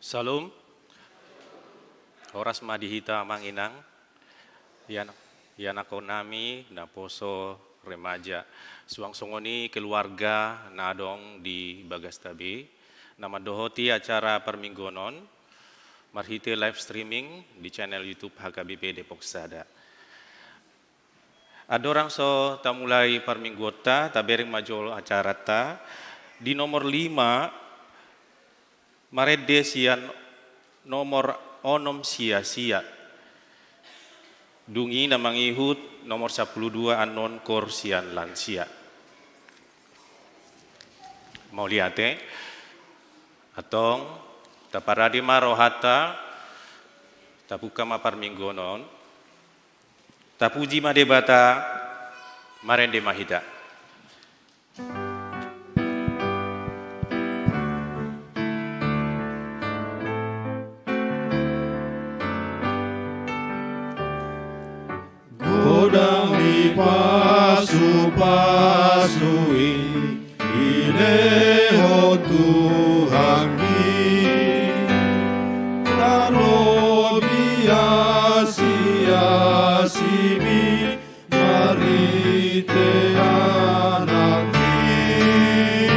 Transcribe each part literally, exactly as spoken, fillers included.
Syalom. Horas ma di hita amang inang, ian-, ianakhonnami naposo remaja. Suang songon i keluarga na adong di bagasta be, na mandohoti acara parmingguon on, marhite live streaming di channel YouTube H K B P Depok Sada. Andorang so tamulai parmingguonta, tabereng ma jolo acaranta. Di nomor lima, marende sian nomor onom sia-sia. Dung i na mangihut nomor sampulu dua annon koor sian lansia. Mauliate, antong, taparade ma rohanta, tabuka ma parmingguon on. Tapuji ma Debata, marende ma hita. Godang ni pasu-pasu i dilehon Tuhan i, tarlobi asi-asi mi marhite Anak i.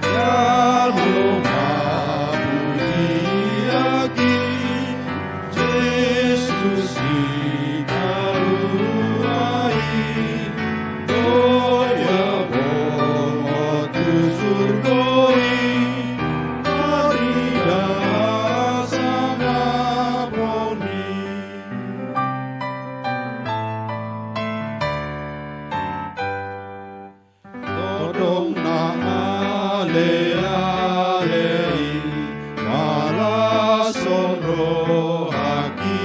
Jalo ma pujian i, Jesus Sipalu i, dohot bongot tu surgo i, marnida hasangapon i. Tongtong na ale-ale i marashon rohangki,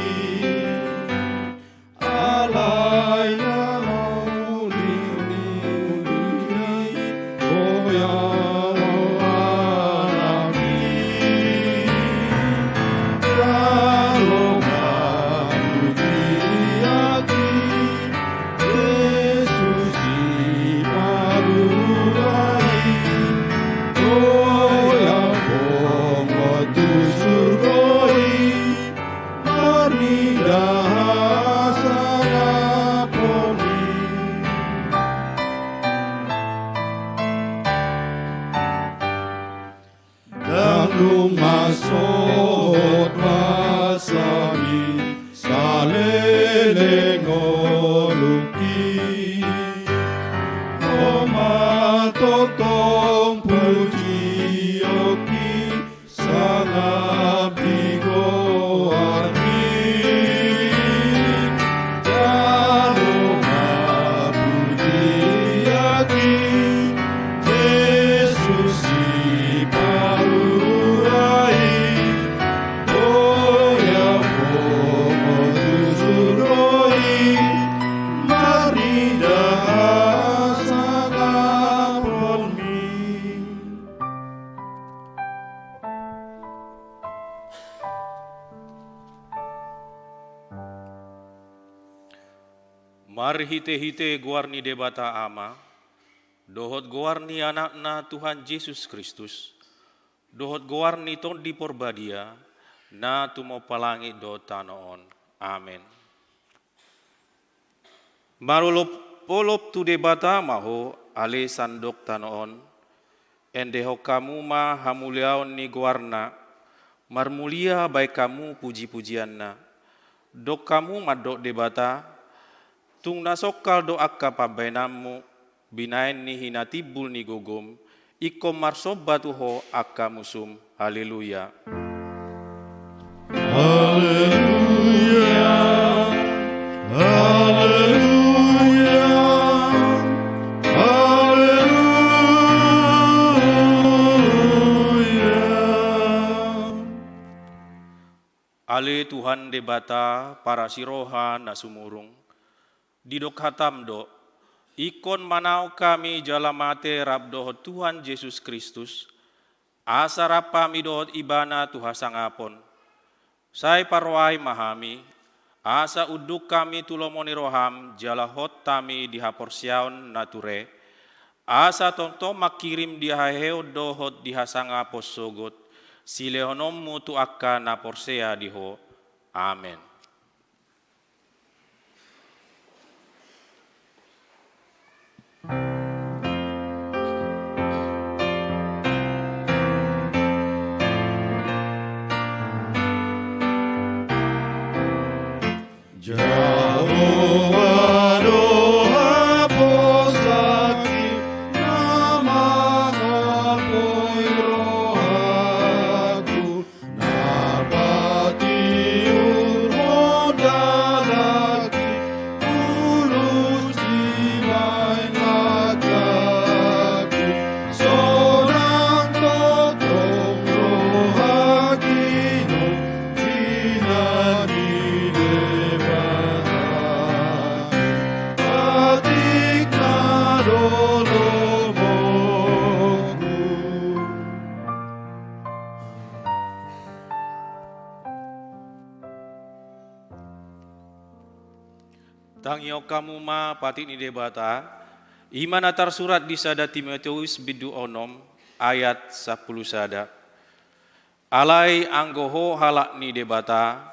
alai na mauliuli i, o ya Anak i. Jalo ma pujian i, Jesus Sipalu i, dohot bongot tu surgo i, marnida hasangapon i. Ndang dung masa hot basami saleleng ngolungki, on ma tongtong pujionki, sangap di goarmi. Jalo ma pujian i, Jesus Sipalu i, dohot bongot tu surgo i, marnida hasangapon i. Marhite-hite goar ni Debata Ama, dohot goar ni Anakna Tuhan Jesus Kristus, dohot goar ni Tondi Porbadia, na tumompa langit dohot tano on. Amen. Marolop-olop tu Debata ma ho, ale sandok tano on. Endehon hamu ma hamuliaon ni goarna, marmulia baen hamu puji-pujianna. Dok hamu mandok Debata, tung na songkal do angka pambahenanmu, binahen ni hinatimbul ni gogom, ingkon marsomba tu ho angka musum. Haleluya. Haleluya. Haleluya. Haleluya. Ale Tuhan Debata, parasi roha na sumurung, didok hatam do, ingkon manaon hami jala mate rap dohot Tuhan Jesus Kristus, asa rap hami dohot Ibana tu hasangapon. Sai parrohai ma hami, asa unduk hami tu lomo ni roham jala hot hami di haporseaon na ture, asa tongtong mangkirim di haheheon dohot di hasangapon sogot, silehononmu tu angka na porsea di Ho. Amen. Jahowa do haposaki na mangapoi rohaku, na patiur hon dalangki, ulos dibahen langkangki, sonang tongtong rohangki nang di na ni Debata, patik na do lomongku. Tangihon hamu ma patik ni Debata, i ma na tarsurat di sada Timoteus bindu onom ayat sampulu sada. Alai anggo ho halak ni Debata,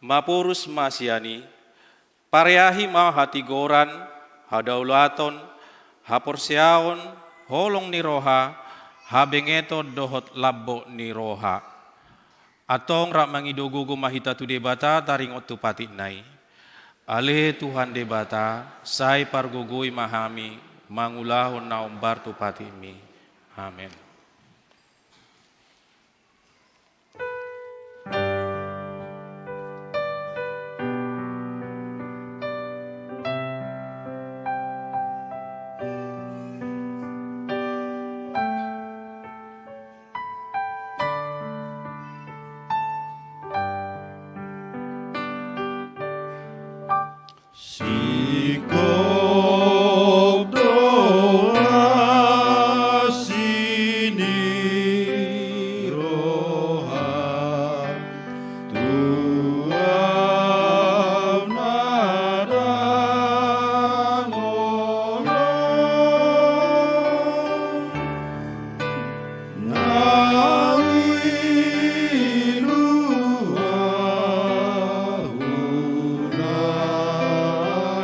maporus ma sian i, pareahi ma hatigoran, hadaulaton, haporseaon, holong ni roha, habengeton dohot lambok ni roha. Antong rap mangido gogo ma hita tu Debata taringot tu patikna i. Ale Tuhan Debata, sai pargogoi ma hami mangulahon na hombar tu patikmi. Amen. Singkop do asi ni roha tu ahu na dang olo. Na uilu ahu na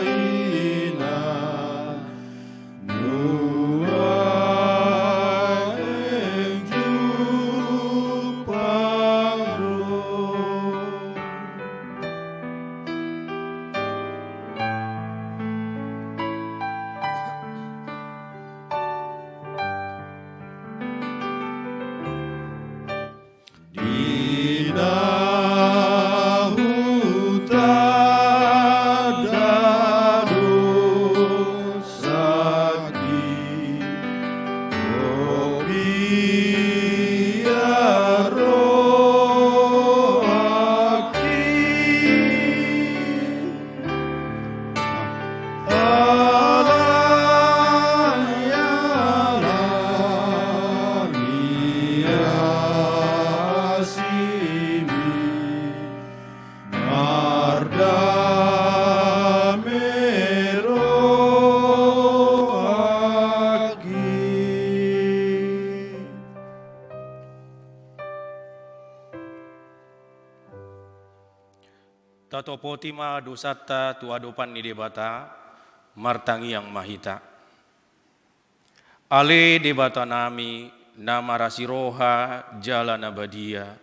ina, nuaeng jumpang ro. Di na hutanda dosangki, hobiar rohangki. Alai, alani asimi mardame rohangki. Tatopoti ma dosanta tu adopan ni Debata, martangiang ma hita. Ale Debata nami, na marasi roha jala na badia,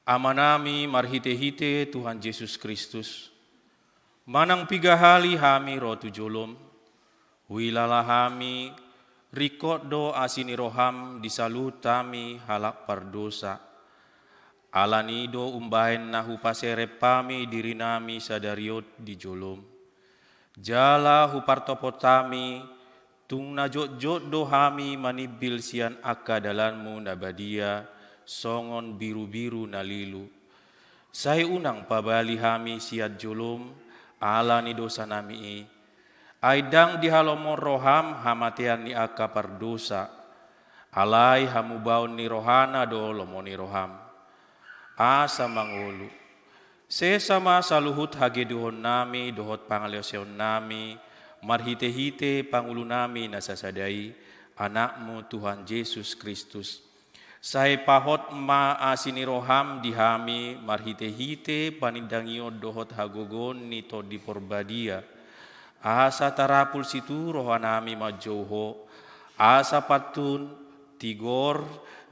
Ama nami marhite-hite Tuhan Jesus Kristus, manang piga hali hami ro tu jolom, huilala hami, ringkot do asi ni roham di saluhut hami halak pardosa. Alani do umbahen na hupaserep hami diri nami sadari on di jolom. Jala hupartopot hami, tung na jotjot do hami manimbil sian angka dalanmu na badia, songon birubiru na lilu. Sai unang pabali hami sian jolom, ala ni dosa nami i. Ai ndang dihalomohon roham hamatean ni angka pardosa. Alai hamubaon ni rohana do lomo ni roham. Asa mangolu. Sesa ma saluhut hagedehon nami dohot pangaleoseon nami, marhite-hite pangulu nami na sasada i, Anakmu Tuhan Jesus Kristus. Sai pahot ma asi ni roham di hami marhite-hite panindangion dohot hagogoon ni Tondi Porbadia, asa tarapul situtu rohanami manjou Ho, asa pantun, tigor,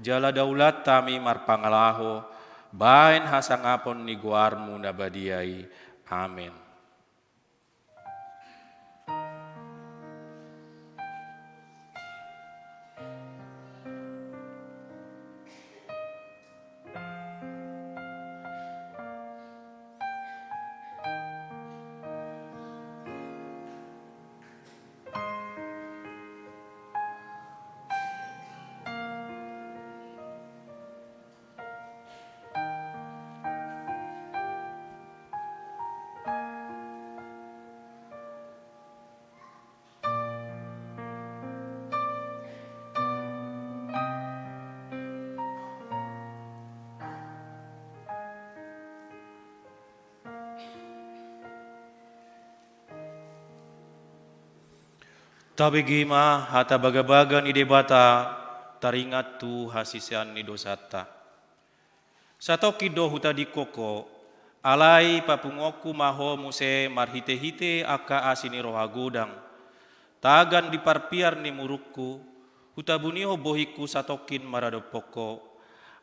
jala daulat hami marpangalaho baen hasangapon ni goarmu na badia i. Amen. Tabege ma hata bagabaga ni Debata taringot tu hasisean ni dosanta. Satongkin do hutadingkon ho, alai papunguonku ma ho muse marhite-hite angka asi ni roha godang. Tagan di parpiar ni murukku, hutabunihon bohingku satongkin maradophon ho.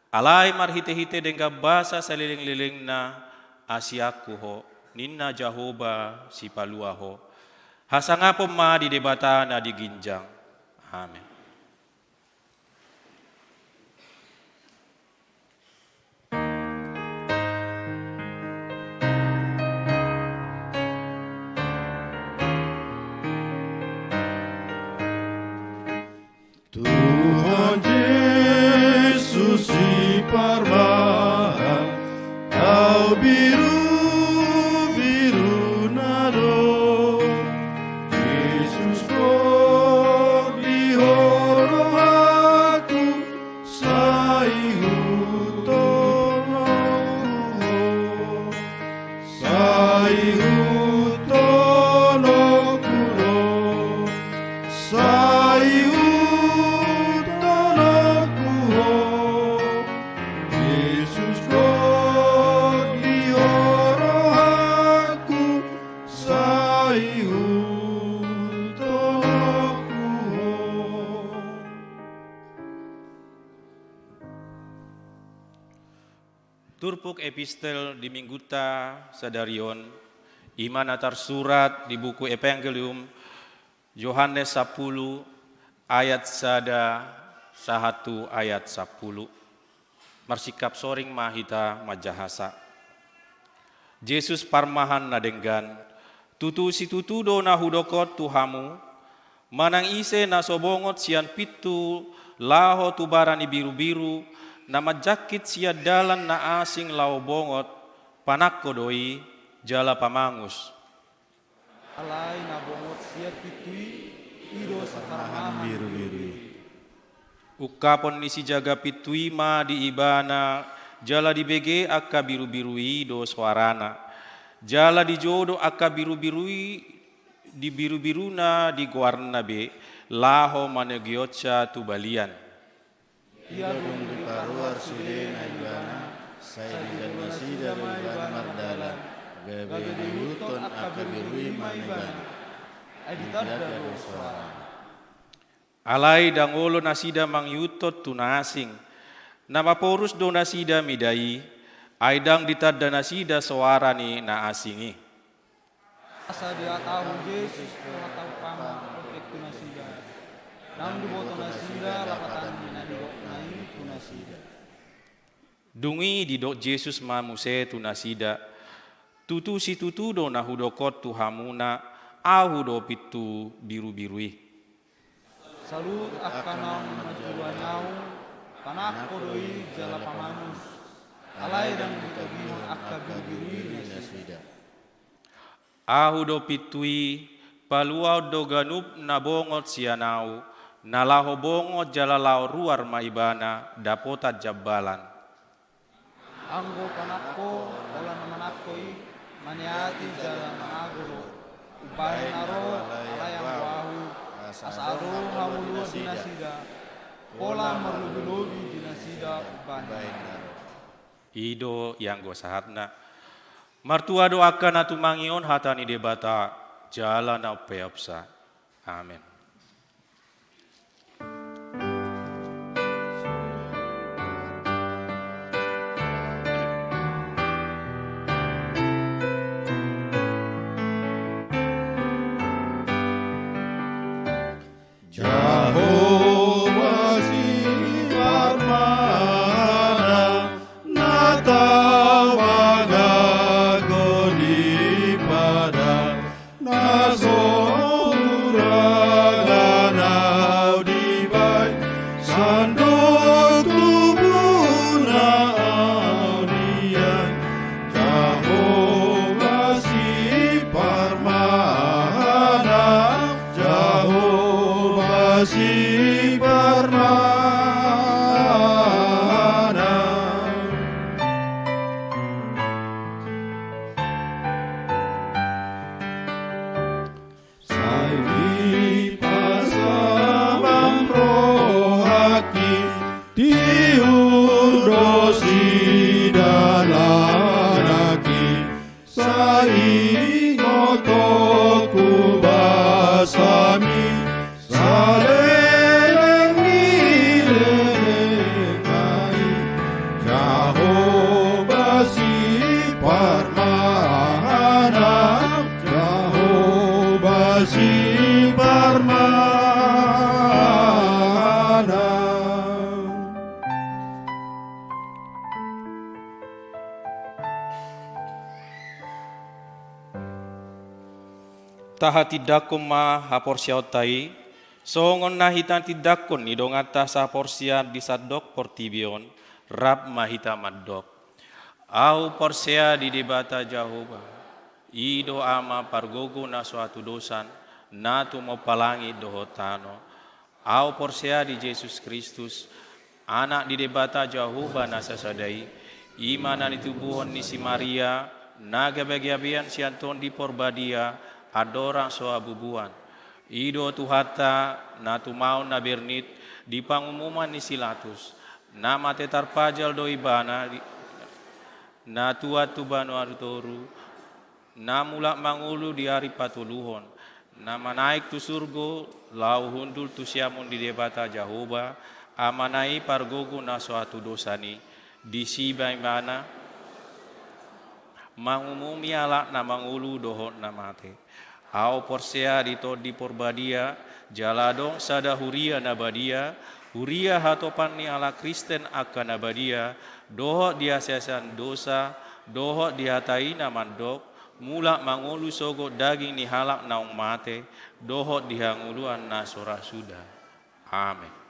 Alai marhite-hite denggan basa saleleng-lelengna, asianku ho, ninna Jahowa Sipalua ho. Hasangapon ma di Debata na di ginjang. Amen. Tuhan Jesus, Siparbahan, Au birubiru na do, Jesus, gok di ho rohangku, sai hutolongku ho, sai hutolongku ho, sai hutolongku ho. Jesus, gok di ho rohangku, sai hutolongku ho. Turpuk epistel di minggunta sadari on, i ma na tarsurat di buku Evangelium Johannes sampulu ayat sada sahat tu ayat sampulu. Marsingkap soring ma hita manjahasa. Jesus parmahan na denggan, tutu situtu do na hudok on tu hamu, manang ise na so bongot sian pintu laho tu bara ni birubiru, na manjangkit sian dalan na asing laho bongot, panangko do i, jala pamangus. Alai na bongot sian pintu i, i do so parmahan birubiru i. Ungkapon ni sijaga pintu i ma di ibana, jala dibege angka birubiru i do soarana. Jala dijou do angka birubiru i di birubiruna di goarna be, laho manogihonsa tu balian. Ia dung diparuar sude na ibana, sai dijalo nasida ma ibana mardalan, gabe diihuthon angka biru i ma ibana. Ai ditanda do soarana. Alai ndang olo nasida mangihuthon tu na asing. Na maporus do nasida mida i, ai ndang ditanda nasida soara ni na asing i. Asa dihatahon Jesus do hata umpama otik tu nasida. Ndang diboto nasida lapatan ni na didokna i tu nasida. Dung i didok Jesus ma muse tu nasida, tutu situtu do na hudok on tu hamuna, Ahu do pintu birubiru i. Saluhut angka naung manjaloani Ahu, panangko do i jala pamangus. Alai ndang ditogihon angka birubiru i nasida. Ahu do pintu i, paluaon do ganup na bongot sian Ahu, na laho bongot jala laho ruar ma ibana, dapotan jambalan. Anggo panangko, holan na manangko i, maniati jala mangago do. Umbahen na ro, alai anggo Ahu, asa adong hangoluan di nasida. Pola marlobi-lobi di nasida bahen. I do ianggo sahatna. Martua do angka na tumangihon hata ni Debata, jala na umpeopsa. Amen. Jahowa siparmahan, na tau mangago di padang, na so hurang ahu dibahen, sandok tubu na ahu nian. Jahowa siparmahan, Jahowa siparmahan. Sai dipasalam rohangki, tiur do sidalananki, sai ingot ho tu basami, saleleng ni lelengna i. Jahowa siparmahan, Jahowa siparmahan. Tahatindangkon ma haporseaonta i, songon na hinahatindangkon ni donganta saporseaan di sandok portibi on, rap ma hita mandok. Ahu porsea di Debata Jahowa, i do Ama pargogo na so hatudosan, na tumompa langit dohot tano. Ahu porsea di Jesus Kristus, Anak ni Debata Jahowa na sasada i, i ma na nitubuhon ni si Maria, na gabe-gabean sian Tondi Porbadia, andorang so habubuan. I do Tuhanta, na tumaon na bernit, di pangumuman ni si Latus, na mate tarpajal do Ibana, di, na tuat tu banua toru, na mulak mangolu di ari patoluhon, na manaek tu surgo, laho hundul tu siamun ni Debata Jahowa, Amana i pargogo na so hatudosan i, disi ma Ibana mangumumi halak na mangolu dohot na mate. Ahu porsea di Tondi Porbadia, jala adong sada huria na badia, huria hatopan ni halak Kristen angka na badia, dohot di haseasean dosa, dohot di hata i na mandok, mulak mangolu sogot daging ni halak naung mate, dohot di hangoluan na so ra suda. Amen.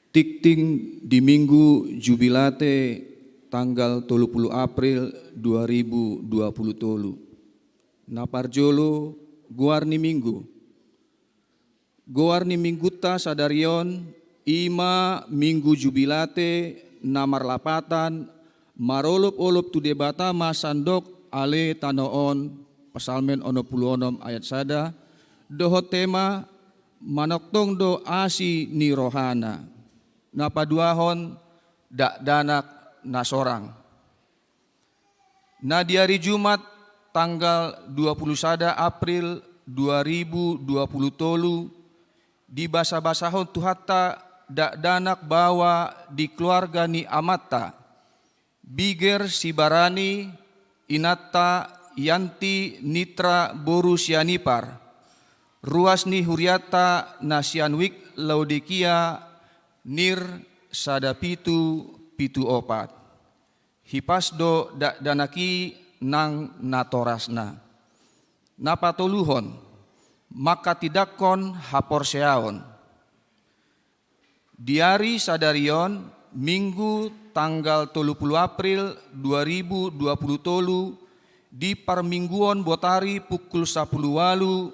Tingting di Minggu Jubilate tanggal tolu pulu April dua ribu dua pulu tolu. Na parjolo, goar ni Minggu. Goar ni Minggunta sadari on, i ma Minggu Jubilate na marlapatan marolopolop tu Debata ma sandok ale tano on, Psalmen onom pulu onom ayat sada, dohot tema manongtong do asi ni rohana. Na paduahon, dakdanak na sorang. Na di ari Jumat tanggal dua pulu sada April dua ribu dua pulu tolu, dibasabasahon Tuhanta dakdanak baoa di keluarga ni amanta, Biger Sibarani, inanta Yanti Nitra boru Sianipar, ruas ni hurianta na sian wijk Laodikia, nir sada pitu pitu opat. Hipas do dakdanak i nang natorasna. Na patoluhon, manghatindanghon haporseaon. Di ari sadari on, Minggu tanggal tolu pulu April dua ribu dua pulu tolu, di parmingguon botari pukul sapulu ualu,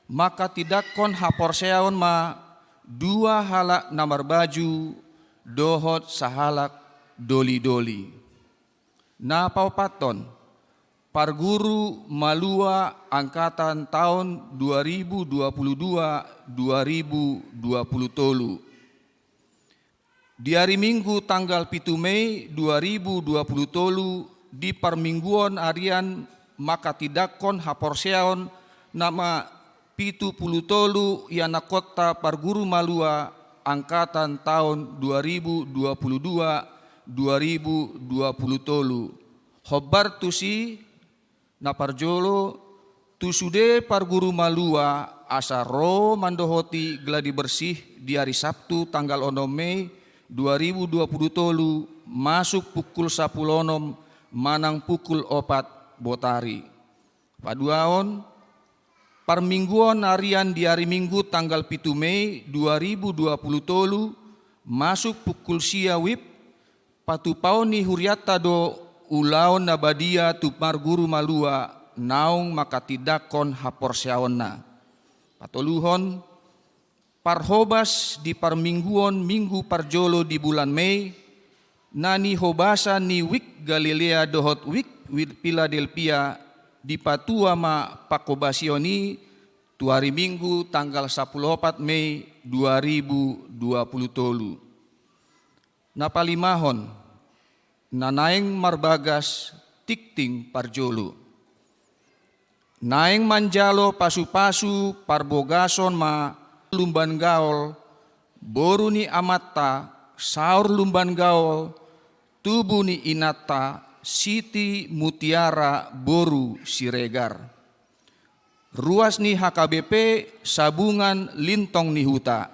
manghatindanghon haporseaon ma dua halak na marbaju dohot sahalak dolidoli. Na paopathon, parguru malua angkatan taon dua ribu dua pulu dua, dua ribu dua pulu tolu. Di ari Minggu tanggal pitu Mei dua ribu dua pulu tolu, di parmingguon arian manghatindanghon haporseaon nama pitu pulu tolu ianakkonta parguru malua angkatan taon dua ribu dua pulu dua, dua ribu dua pulu tolu. Hombar tusi, na parjolo, tu sude parguru malua asa ro mandohoti gladi bersih di ari Sabtu tanggal onom Mei dua ribu dua pulu tolu, masuk pukul sapulu onom manang pukul opat botari. Paduahon, parmingguon arian di ari Minggu tanggal pitu Mei dua ribu dua pulu tolu, masuk pukul sia wib, patupaon ni hurianta do ulaon na badia tu parguru malua naung manghatindanghon haporseaonna. Patoluhon, parhobas di parmingguon Minggu parjolo di bulan Mei, na nihobasan ni wijk Galilea dohot wijk, wijk Piladelpia, dipatua ma panghobasion i tu ari Minggu tanggal sapulu opat Mei dua ribu dua pulu tolu. Na palimahon, na naeng marbagas tingting parjolo. Naeng manjalo pasupasu parbogason ma Lumban Gaol, boru ni amanta Saur Lumban Gaol, tubu ni inanta Siti Mutiara boru Siregar. Ruas ni H K B P Sabungan Lintong ni Huta.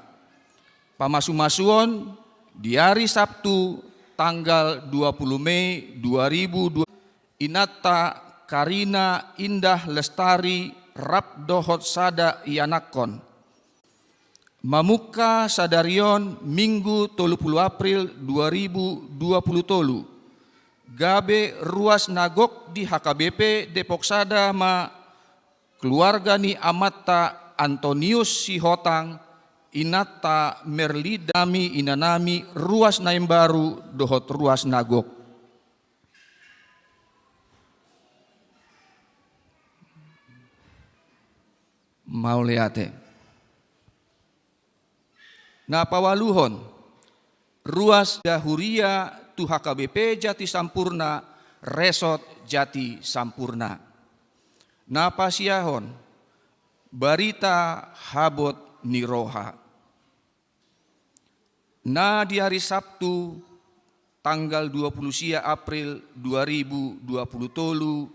Pamasumasuon di ari Sabtu tanggal dua pulu Mei dua ribu dua, inanta Karina Indah Lestari rap dohot sada ianakhon. Mamungka sadari on Minggu tolu pulu April dua ribu dua pulu tolu, gabe ruas na gok di H K B P Depok Sada ma keluarga ni amanta Antonius Sihotang, inanta Merlinda, inanami, ruas na imbaru dohot ruas na gok. Mauliate. Na paualuhon, ruas da huria tu H K B P Jati Sampurna, Resort Jati Sampurna. Na pasiahon, barita habot ni roha. Na di ari Sabtu, tanggal dua pulu sia April dua ribu dua pulu tolu,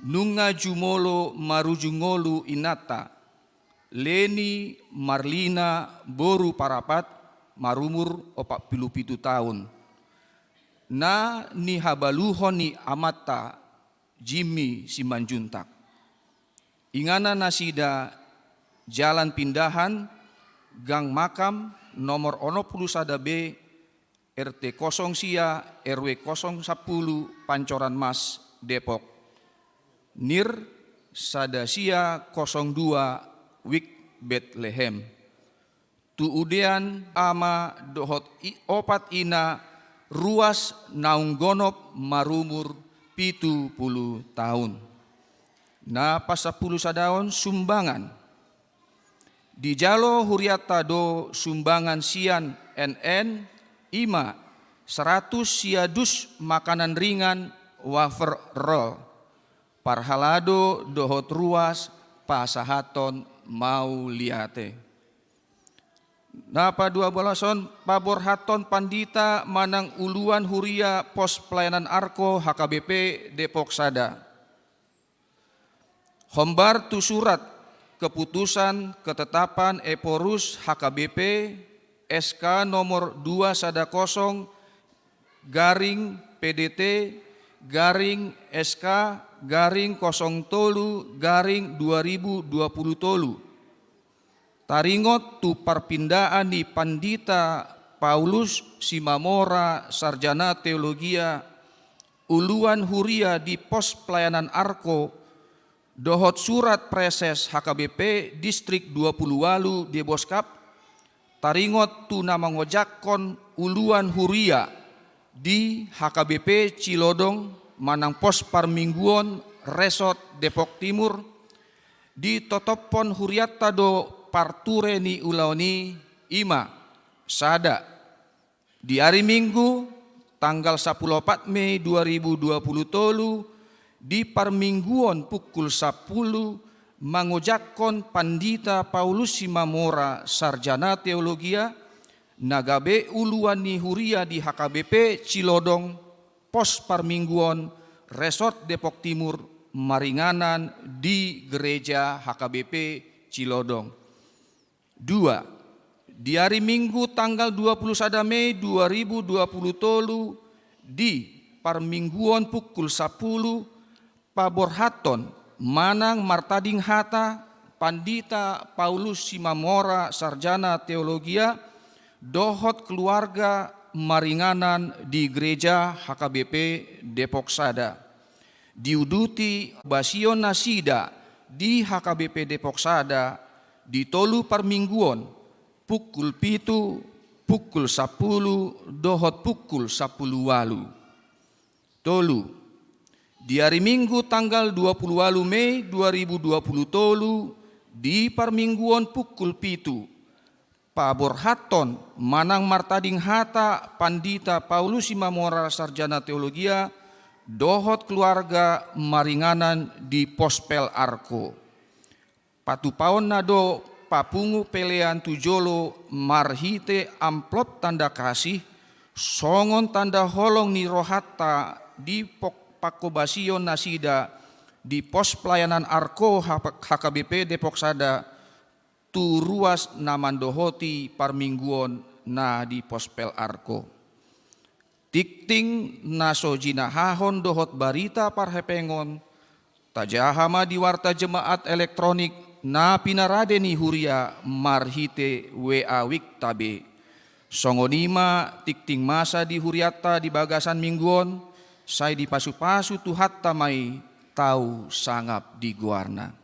nunga jumolo marujung ngolu inanta, Leni Marlina boru Parapat, marumur opat pulu pitu taon, na nihabaluhon ni amanta Jimmy Simanjuntak. Inganan nasida Jalan Pindahan, Gang Makam, nomor onom pulu sada B, R T kosong sia, R W kosong sampulu, Pancoran Mas, Depok. NIR sada sia kosong dua, Wik Betlehem. Tu udean ama dohot i-, opat ina, ruas naung gonop marumur pitu pulu taon. Na pasampulu sadaon sumbangan. Dijalo hurianta do sumbangan sian N N, i ma saratus sia dus makanan ringan, wafer roll, parhalado dohot ruas pasahathon mauliate. Na paduabolason, paborhathon pandita manang uluan huria pos pelayanan Arko H K B P Depok Sada. Hombar tu surat keputusan ketetapan Ephorus H K B P S K nomor dua sada kosong garing P D T garing S K garing kosong tolu garing dua ribu dua puluh tolu. Taringot tu parpindaan ni Pandita Paulus Simamora, Sarjana Teologia, uluan huria di pos pelayanan Arko, dohot surat preses H K B P Distrik dua pulu ualu Deboskap, taringot tu na mangojakhon uluan huria di H K B P Cilodong manang pos parmingguon Resort Depok Timur, ditotophon hurianta do parture ni ulaon i, i ma: sada, di ari Minggu, tanggal sampulu opat Mei dua ribu dua pulu tolu, di parmingguon pukul sampulu, mangojakhon Pandita Paulus Simamora, Sarjana Teologia, na gabe uluan ni huria di H K B P Cilodong, pos parmingguon Resort Depok Timur, maringanan di Gereja H K B P Cilodong. Dua, di ari Minggu tanggal dua pulu sada Mei dua ribu dua pulu tolu, di parmingguon pukul sampulu, paborhathon manang martading hata Pandita Paulus Simamora, Sarjana Teologia, dohot keluarga, maringanan di Gereja H K B P Depok Sada. Diuduti basion nasida di H K B P Depok Sada di tolu parmingguon, pukul pitu, pukul sampulu, dohot pukul sampulu ualu. Tolu, di ari Minggu tanggal dua pulu ualu Mei dua ribu dua pulu tolu, di parmingguon pukul pitu, paborhathon manang martading hata Pandita Paulus Simamora, Sarjana Teologia, dohot keluarga, maringanan di Pospel Arko. Patupaonna do papungu pelean tu jolo marhite amplop tanda kasih, songon tanda holong ni rohanta di pok-, panghobasion nasida di pos pelayanan Arko H-, H K B P Depok Sada, tu ruas na mandohoti parmingguon na di Pospel Arko. Tingting na so jinahahon dohot barita parhepengon, tajaha ma di warta jemaat elektronik na pinarade ni huria marhite W A Wikta be. Songon i ma tingting masa di hurianta di bagasan minggu on, sai dipasupasu Tuhanta ma i, tau sangap di goarna.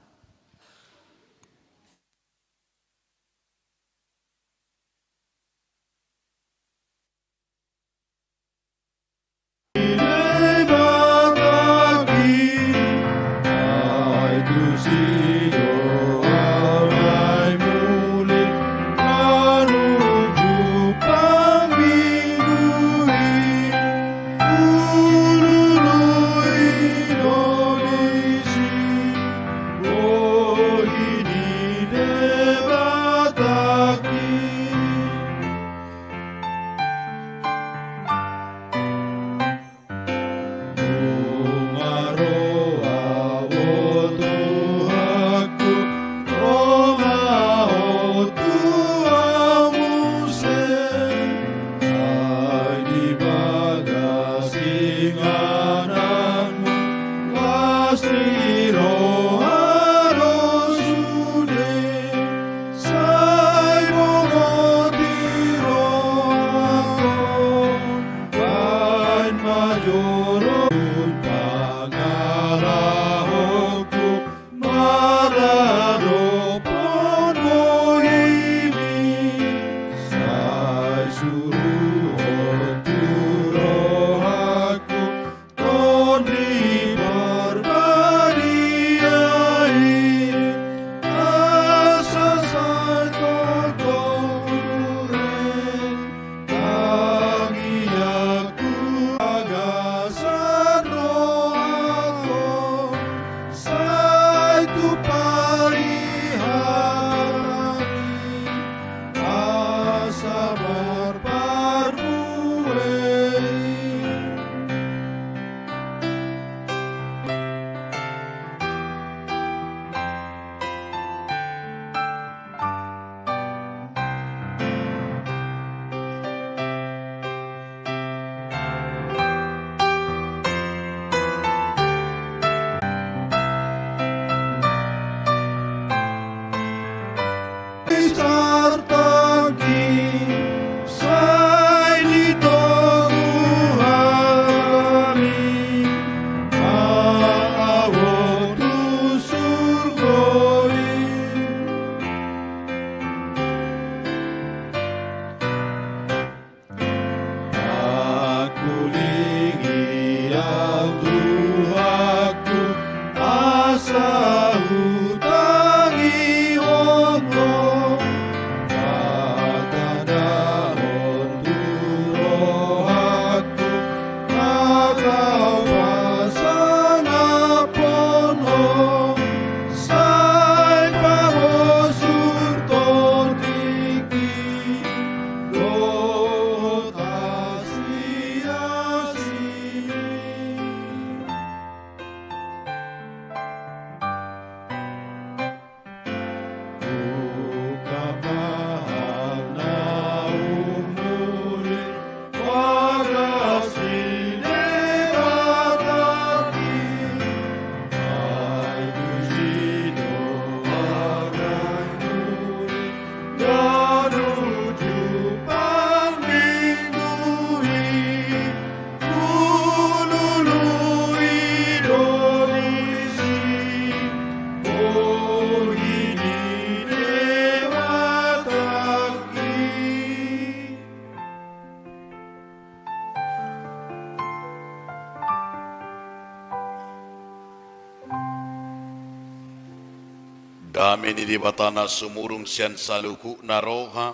Dame ni Debata na sumurung sian saluhutna roha,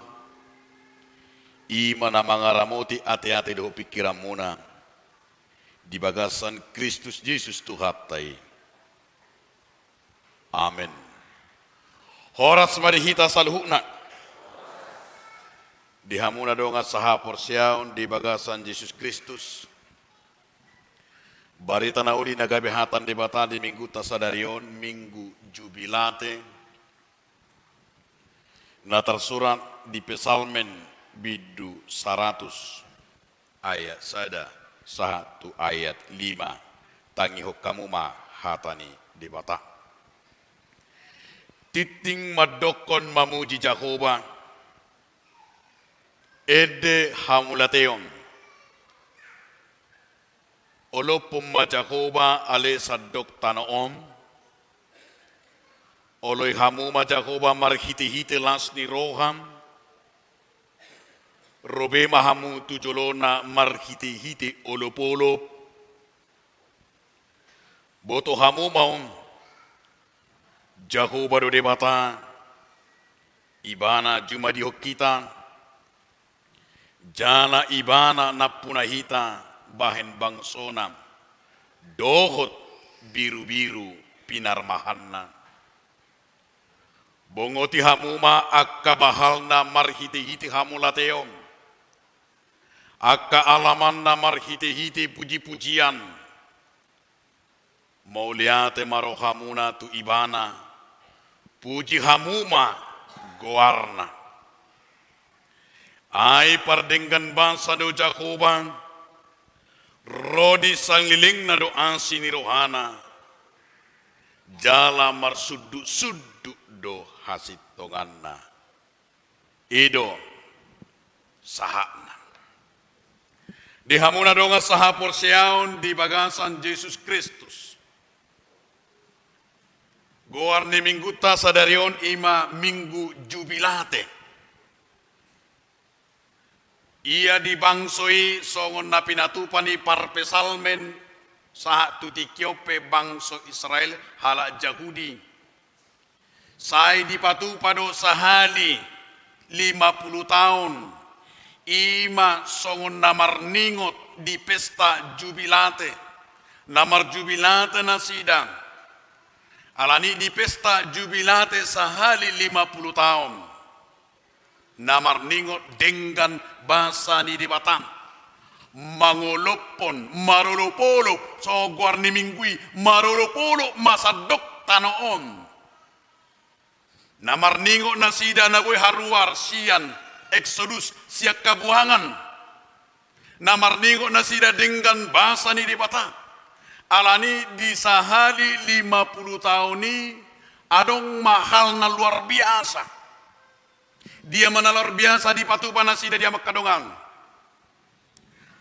i ma na mangaramoti ateate dohot pingkiranmuna di bagasan Kristus Jesus Tuhanta i. Amen. Horas ma di hita saluhutna. Di hamu na dongan sahaporseaon di bagasan Jesus Kristus, barita na uli na gabe hata ni Debata di Mingguta sadari on, Minggu Jubilate, na tarsurat di Psalmen bindu saratus, ayat sada sahat tu ayat lima. Tangihon hamu ma hata ni Debata. Tingting mandokkon mamuji Jahowa, ende hamauliateon. Olophon ma Jahowa ale sandok tano on. Oloi hamu ma Jahowa marhitehite las ni roham. Ro be ma hamu tu jolona marhitehite olopolop. Boto hamu ma on, Jahowa do Debata, Ibana jumadihon hita, jala Ibana nampuna hita bahen bangsona dohot birubiru pinarmahanna. Bongoti hamu ma angka bahalna marhitehite hamauliateon, angka alamanna marhitehite pujipujian. Mauliate ma rohamuna tu Ibana, puji hamu ma goarna. Ai pardenggan basa do Jahowa, ro di salelengna do asi ni rohana, jala marsundutsundut do hasintonganna. I do sahatna. Di hamu na dongan sahaporseaon di bagasan Jesus Kristus, goar ni Mingguta sadari on i ma Minggu Jubilate. Ia di bangso i songon na pinatupa ni parpsalmen sahat tu tingki on pe bangso Israel, halak Jahudi. Sai dipatupa do sahali lima pulu taon, i ma songon na marningot di pesta Jubilate, na marjubilate nasida. Alani di pesta Jubilate sahali lima pulu taon, na marningot denggan basa ni Debata, mangolophon, marolopolop, songon goar ni Minggu i, marolopolop ma sandok tano on. Na marningot nasida na boi haruar sian Exodus, sian habuangan. Na marningot nasida denggan basa ni Debata. Alani di sahali lima pulu taon i, adong ma hal na luar biasa. Dia ma na luar biasa dipatupa nasida di hamu angka dongan?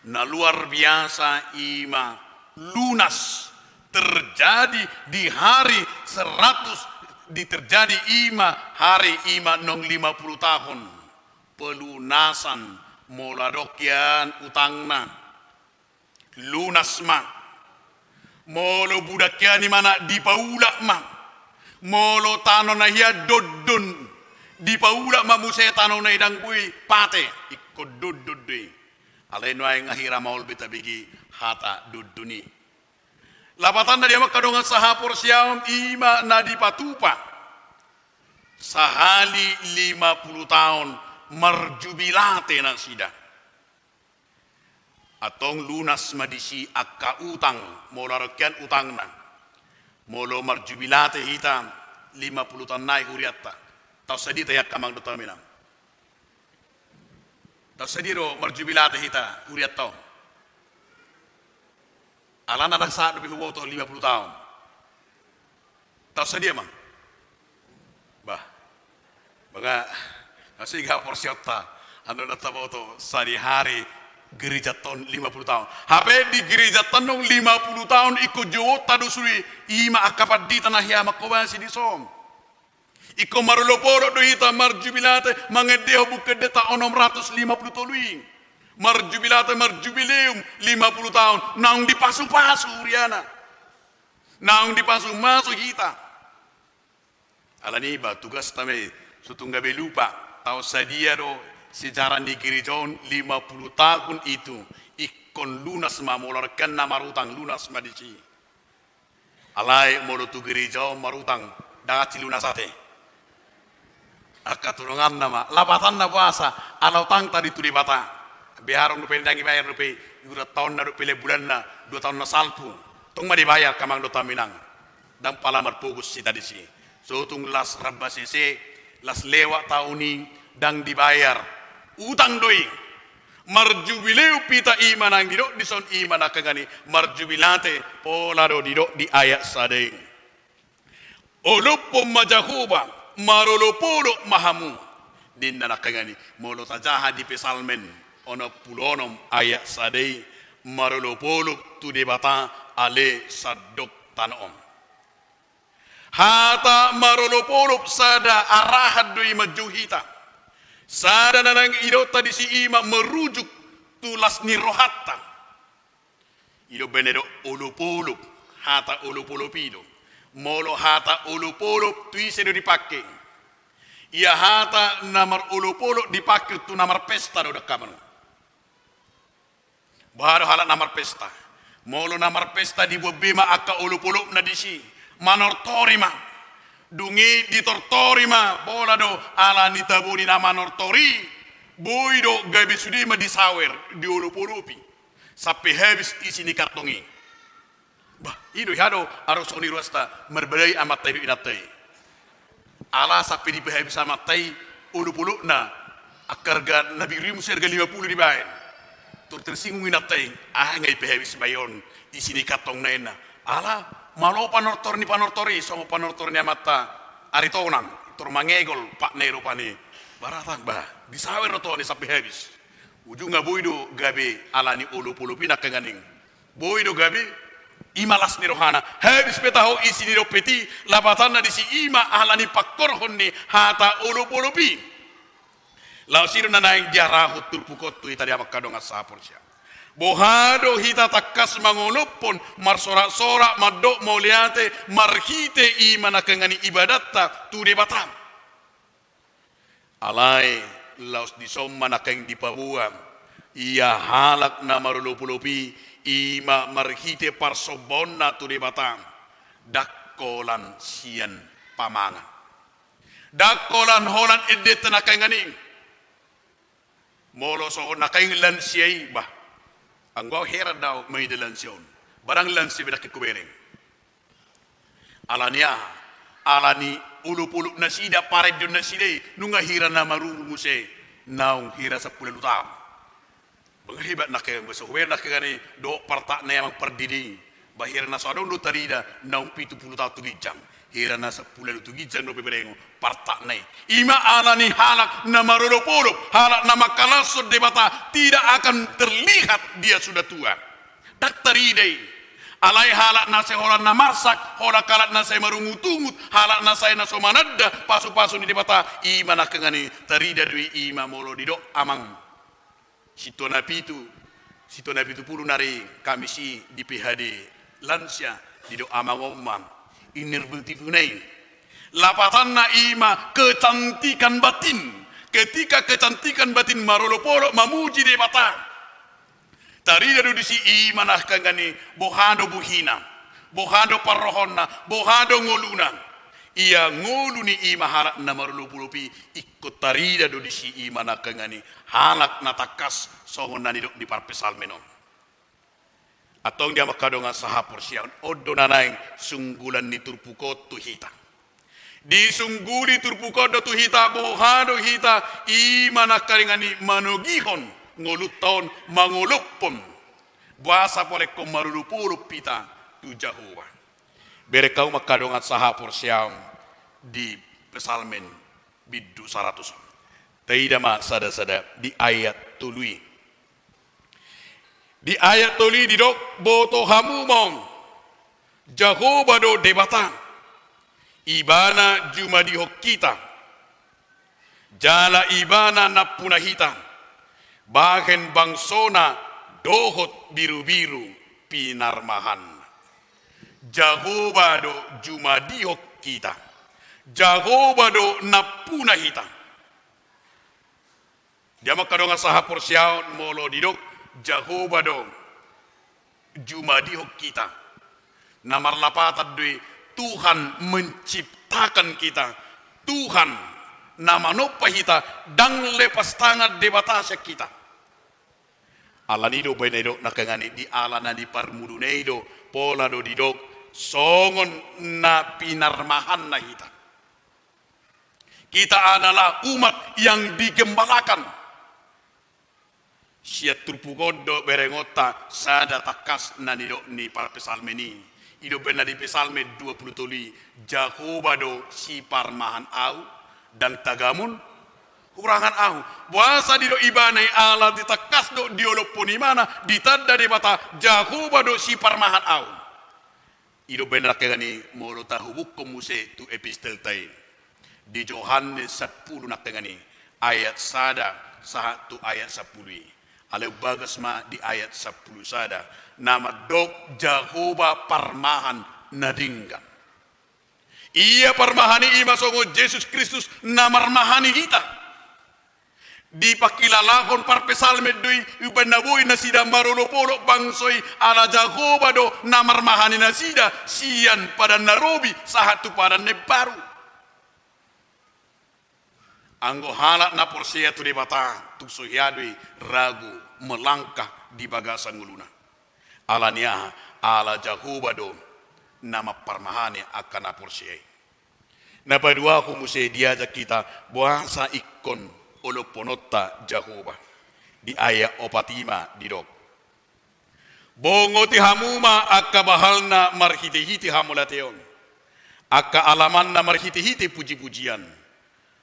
Na luar biasa i ma lunas terjadi di hari seratus, di terjadi i ma hari i ma naung lima pulu taon. Pelunasan, molo adong hian utangna, lunas ma. Molo budak hian imana, dipaulak ma. Molo tano na hea dondon, dipaulak ma muse tanona i, ndang boi pate, ingkon dondon do i. Alai nuaeng nga hira maol be tabege hata dondon i. Lapatanna di hamu angka dongan sahaporseaon, i ma na dipatupa sahali lima pulu taon marjubilate nasida. Antong lunas ma disi angka utang, molo adong hian utangna. Molo marjubilate hita lima pulu taon nai hurianta. Taon sadia tahe angka amang dohot inang? Taon sadia do marjubilate hita hurianta on? Alana ndang sahat dope huboto lima pulu taon. Taon sadia ma? Bah. Maka, asi ga porseaonta, anu na taboto sadihari gerejanta on lima pulu taon. Hape di gerejanta on lima pulu taon ingkon jouonta do sude, i ma angka pandita na hea manghobasi dison. Ingkon marolopolop do hita marjubilate, mangendehon buku endenta onom ratus lima pulu tolu i. Marjubilate, marjubileum lima pulu taon, naung dipasupasu huriana. Naung dipasupasu hita. Alani i ba tugasna ma i, so tung gabe lupa, taon sadia do sejarah ni gereja on lima puluh tahun itu, ingkon lunas ma molo arkean na marutang, lunas ma disi. Alai molo tu gereja on marutang, ndang adong lunas ate. Angka turonganna ma, lapatanna boasa, ala utangta do tu Debata. Beha adong dope ndang dibayar dope, iurat taonna dope, lehon bulanna, dua taonna salpu. Tong ma dibayar, angka amang dohot hami inang. Ndang pala marpogos hita disi. So tung las rambas ese, las lewat taon i, ndang dibayar. Utang do i. Marjubileu hita, i ma naeng didok dison, i ma na angka ingan i, marjubilate, pola do didok di ayat sada i. Olophon ma Jahowa, marolopolop ma hamu. Ninna na angka ingan i, molo tajaha di Psalmen onom pulu onom ayat sada i, marolopolop tu Debata ale sandok tano on. Hata marolopolop sada arahan do i manjou hita. Sada na naeng didokta disi i ma merujuk tu las ni rohanta. I do umbahen na didok olopolop, hata olopolop i do. Molo hata olopolop tu ise do dipangke? Ia hata na marolopolop dipangke tu na marpesta do, dangkanon. Boha do halak na marpesta? Molo na marpesta diboan be ma angka olopolopna disi, manortor i ma. Dung i ditortor i ma, pola do ala ni tabo ni na manortor i, boi do gabe sude ma disawer, diolopolopi. Sampe habis isi ni kantong i. Bah, i do, i do, aro songon i ruasta, marbadai amanta i dohot inanta i. Ala sampe dipahabis amanta i olopolopna, angka arga na biru i muse arga lima pulu dibaen. Tor tersinggung inanta i, aha nga dipahabis ma i on isi ni kantongna, ninna. Ala, malo panortor ni panortor i, songon panortor ni amanta Aritonang, tor mangegol patna i rupani. Baratang, bah, disawer do tong i sampe habis. Ujungna boi do gabe ala ni olopolop i na angka ingan i. Boi do gabe, i ma las ni rohana. Habis pe taho isi ni dompet i, lapatanna disi i ma ala ni pangkorhon ni hata olopolop i. Laos i do na naeng diarahon turpuk on tu hita, di hamu angka dongan sahaporseaon. Boha do hita tangkas mangolophon, marsoraksorak, mandok mauliate, marhite i ma na angka ingan i ibadatta tu Debata. Alai laos dison ma na angka ingan i dipaboa, ia halak na marolopolop i, i ma marhite parsombaonna tu Debata, ndang holan sian pamangan. Ndang holan, holan endenta na angka ingan i. Molo songon na angka ingan i lansia i, bah. Anggo au heran do au manida lansia on. Barang lansia be ndang ingkon hubereng. Ala ni aha? Ala ni olopolop nasida, parendeon nasida i, nunga hira na maruru muse, naung hira sampulu ualu taon. Bah, nga hebat na angka ingan i, so hubereng na angka ingan i, dohot partakna i amang pardidi. Bah, hira na so adong do tarida, naung pitu pulu taon tu ginjang. Hira na sampulu ualu tu ginjang dope bereng on, partakna i. I ma ala ni halak na marolopolop, halak na mangkalashon Debata, tidak akan terlihat dia sudah tua. Ndang tarida i. Alai halak na sai holan na marsak, holan halak na sai marungutungut, halak na sai na so mananda pasupasu ni Debata, i ma na angka ingan i tarida do i, i ma molo didok amang. Sintua na pitu, sintua na pitu pulu nari Kamis i di P H D lansia, didok amang on ma, inner beauty-na i. Lapatanna i ma kecantikan batin. Ketika kecantikan batin marolopolop mamuji Debata, tarida do disi i ma na angka ingan i, boha do buhina, boha do parrohonna, boha do ngoluna. Ia ngolu ni i ma halak na marolopolop i, ingkon tarida do disi i ma na angka ingan i, halak na tangkas songon na nidok ni parpsalmen on. Antong di hamu angka dongan sahaporseaon, on do na naeng sunggulan ni turpuk on tu hita. Disungguli turpuk on do tu hita, boha do hita, i ma na angka ingan i manogihon ngolunta on, mangolophon. Boasa pola ingkon marolopolop hita tu Jahowa. Bereng hamu ma angka dongan sahaporseaon di Psalmen bindu saratus on. Taida ma sadasada di ayat tolu i. Di ayat tolu i didok, boto hamu ma on, Jahowa do Debata, Ibana jumadihon hita. Jala Ibana nampuna hita, bahen bangsona dohot birubiru pinarmahanna. Jahowa do jumadihon hita. Jahowa do nampuna hita. Di hamu angka dongan sahaporseaon, molo didok Jahowa do jumadihon hita, na marlapatan do i Tuhan menciptakan kita, Tuhan na manompa hita, ndang lepas tangan Debata sian hita. Alani do baen na didok nangkaningan i, di ala na di parmuduna i do, pola do didok songon na pinarmahanna hita. Kita adalah umat yang digembalakan. Sian turpuk on do berengonta sada tangkas na nidok ni parpsalmen i. Didok baen na di Psalmen dua pulu tolu i, Jahowa do siparmahan ahu, ndang tagamon hurangan ahu. Boasa didok ibana i? Ala ditangkas do, diolophon ibana, ditanda Debata, Jahowa do siparmahan ahu. Didok baen na nangkaningan i, molo tahubukhon muse tu epistelta i, di Johannes sampulu nangkaningan i, ayat sada sahat tu ayat sampulu i. Alai umbagas ma di ayat sampulu sada, na mandok Jahowa parmahan na denggan. Ia parmahan i, i ma songon Jesus Kristus na marmahani hita. Dipangkilalahon parpsalmen do i, umbaen na boi nasida marolopolop bangso i, ala Jahowa do na marmahani nasida sian Padan na Robi sahat tu Padan na Imbaru. Anggo halak na porsea tu Debata, tung so hea do i ragu melangkah di bagasan ngoluna. Alani aha? Ala Jahowa do na mamparmahani angka na porsea i. Na paduahon muse, diajak hita boasa ingkon olophononta Jahowa. Di ayat opat i ma didok, bongoti hamu ma angka bahalna marhitehite hamauliateon, angka alamanna marhitehite pujipujian.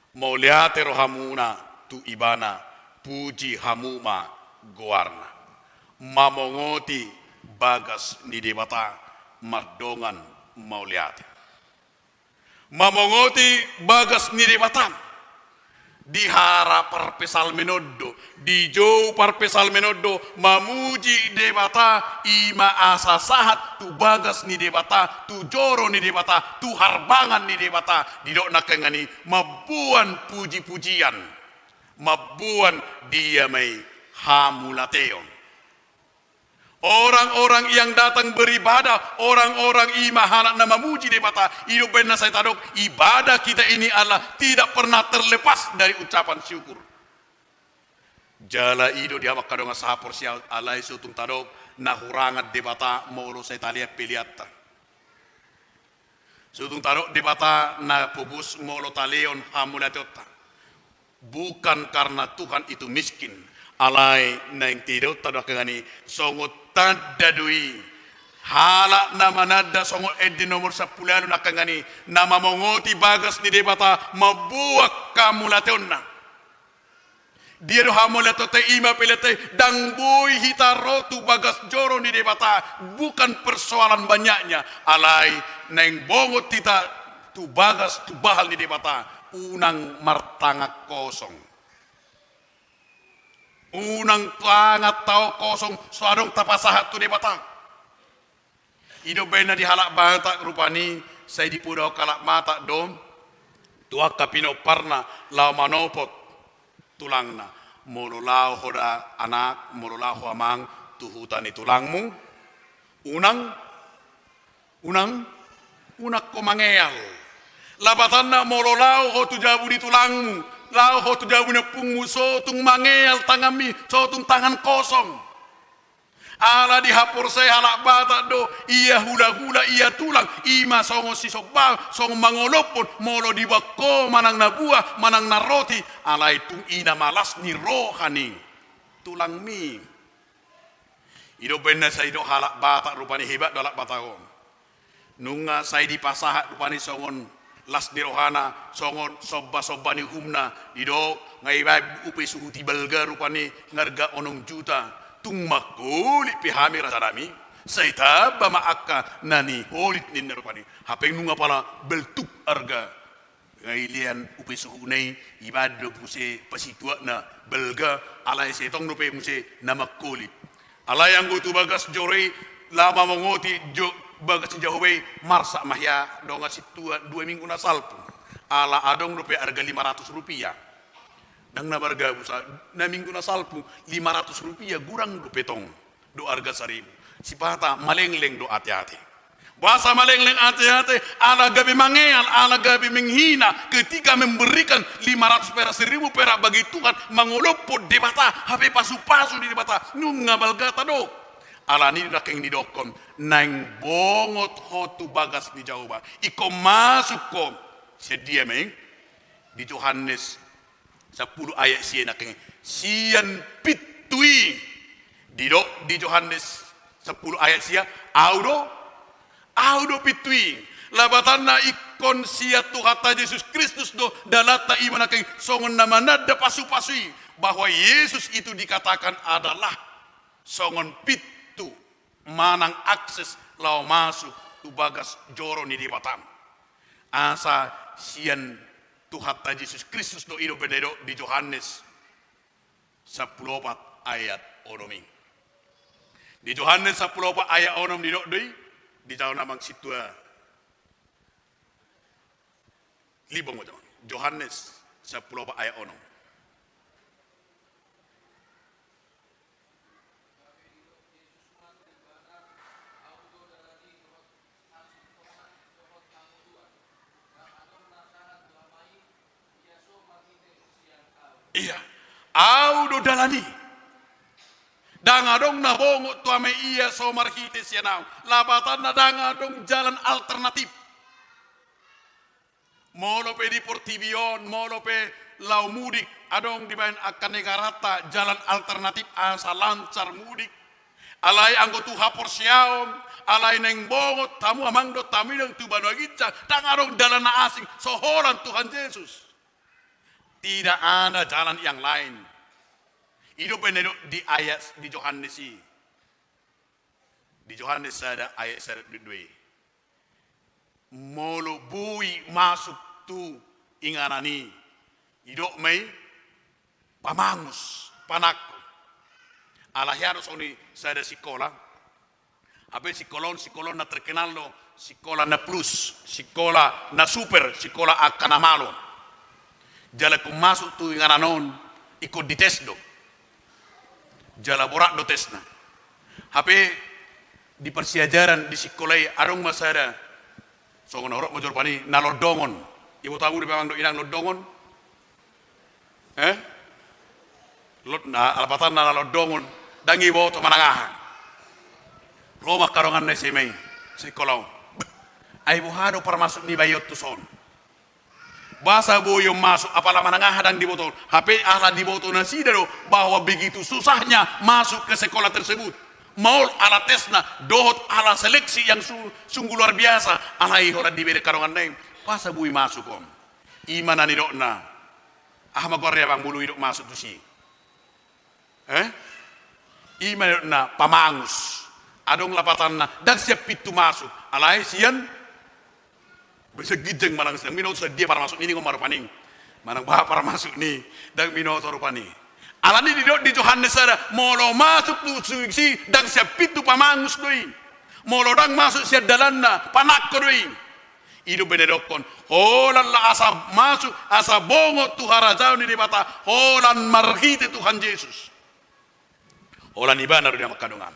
Mauliate rohamuna tu Ibana, puji hamu ma goarna. Mamongoti bagas ni Debata mardongan mauliate. Mamongoti bagas ni Debata. Dihara parpsalmen on do, dijou parpsalmen on do mamuji Debata, i ma asa sahat tu bagas ni Debata, tu joro ni Debata, tu harbangan ni Debata. Didok nangkaningan i, mamboan pujipujian, mamboan dia ma i hamauliateon. Orang-orang yang datang beribadah, orang-orang i ma halak na mamuji Debata. Didok baen na sai tadok, ibadah kita ini adalah tidak pernah terlepas dari ucapan syukur. Jala i do di hamu angka dongan sahaporseaon, alai so tung tadok na hurangan Debata molo sai talean peleanta. So tung tadok Debata na pogos molo taleon hamauliateonta. Bukan karena Tuhan itu miskin. Alai naeng tadok tadok nangkaningan i, songon tanda do i halak na mananda, songon ende nomor sampulu ualu nangkaningan i, na mamongoti bagas ni Debata mamboan hamauliateonna. Dia do hamauliateonta i ma peleanta i? Ndang boi hita ro tu bagas joro ni Debata, bukan persoalan banyaknya, alai naeng bongot hita tu bagas, tu bahal ni Debata, unang martangan kosong. Unang tangan tao kosong, so adong tapasahat tu Debata. Didok baen na di halak Batak rupani, sai dipodahon halak Batak do tu angka pinomparna laho manopot tulangna. Molo laho ho da anak, molo laho ho amang tu huta ni tulangmu, unang, unang, unang ho mangeal. Lapatanna, molo laho ho tu jabu ni tulangmu, laho ho tu jabu ni ompungmu, so tung mangeal tanganmi, so tung tangan kosong. Ala dihaporseai halak Batak do, ia hulahula, ia tulang, i ma songon sisomba, songon mangolophon, molo diboan ho manang na buah, manang na roti, alai tung i na ma las ni roha ni tulangmi. Didok baen na sai didok halak Batak rupani, hebat do halak Batak on. Nunga sai dipasahat rupani songon las ni rohana, songon sombasomba ni uhumna, didok, nga ibaen upa suhuti balga rupani, nga arga onom juta, tung mangkolit pe hami rajanami, sai tamba ma angka na niholit ninna rupani. Hape nunga pala baltuk arga. Nga ilean upa suhutna i, ibaen do muse pasituakna balga, alai sai tong dope muse na mangkolit. Alai anggo tu bagas joro i, laho mamongoti jo-, bagas ni Jahowa i, marsak ma hea dongan sintua dua minggu na salpu. Ala adong dope arga lima ratus rupiah. Ndang na margabus, na minggu na salpu, lima ratus rupiah, gurang dope tong do arga saribu. Sipata malengleng do ate-ate. Boasa malengleng ate-ate? Ala gabe mangeal, ala gabe menghina ketika memberikan lima ratus perak, seribu perak bagi Tuhan, mangolophon Debata, hape pasu-pasu ni Debata, nunga balgata do. Alani do nangkin didokkon, naeng bongot ho tu bagas ni Jahowa, ingkon masuk ho. Sian dia ma i? Di Johannes sampulu ayat sia nangkin, sian pintu i. Didok di Johannes sampulu ayat sia, au do, au do pintu i. Lapatanna ingkon sian Tuhanta Jesus Kristus do dalanta, i ma nangkin songon na mananda pasu-pasu i, bahwa Yesus itu dikatakan adalah songon pintu manang akses laho masuk tu bagas joro ni Debata. Asa sian Tuhanta Jesus Kristus do, i do pe na didok di Johannes sampulu opat ayat onom i. Di Johannes sampulu opat ayat onom didok do i, dijalo amang sintua. Libang ma, Johannes sampulu opat ayat onom. Ia, au do dalan i. Ndang adong na bongot tu Ama i ia so marhite sian ahu. Lapatanna ndang adong jalan alternatif. Molo pe di portibi on, molo pe laho mudik, adong dibaen angka negaranta jalan alternatif asa lancar mudik. Alai anggo tu haporseaon, alai naeng bongot hamu amang dohot hamu inang tu banua ginjang, ndang adong dalan na asing so holan Tuhan Jesus. Tidak ada jalan yang lain. I do pe na didok di ayat di Johannes i. Di Johannes sada ayat sada dua. Molo boi masuk tu inganan i, didok ma i pamangus, panangko. Ala hea do songon i sada sikola. Hape sikola on, sikola on na terkenal do, sikola na plus, sikola na super, sikola angka na malo. Jala ingkon masuk tu inganan on, ingkon dites do. Jala borat do tesna. Hape di parsiajaran di sikola i adong ma sada, songon horot ma jo rupani, na londongon. Iboto hamu dope amang dohot inang londongon? Eh? Lot na, lapatanna na londongon, ndang iboto manang aha. Ro ma angka donganna S M A i, sikola on. Ai boha do parmasuk niba i on tuson? Boasa boi on masuk, apala manang aha ndang diboto on. Hape ala diboto nasida do bahwa begitu susahnya masuk ke sekolah tersebut. Maol ala tesna dohot ala seleksi yang su-, sungguh luar biasa. Alai holan dibere angka donganna i, boasa boi masuk on? I ma na nidokna. Aha ma goarna amang molo didok masuk tusi? Eh? I ma nidokna pamangus. Adong lapatanna, ndang sian pintu masuk. Alai sian, sian ginjang manang sian, ndang binoto sian dia parmasuk ni i, ninna ma rupani. Manang boha parmasuk ni i, ndang binoto rupani. Alani didok di Johannes sada, molo masuk tu sikola i, ndang sian pintu pamangus do i. Molo ndang masuk sian dalanna, panangko do i. I do pe na didokkon, holan laho asa masuk, asa bongot tu harajaon ni Debata, holan marhite Tuhan Jesus. Holan ibana do, dia ma angka dongan.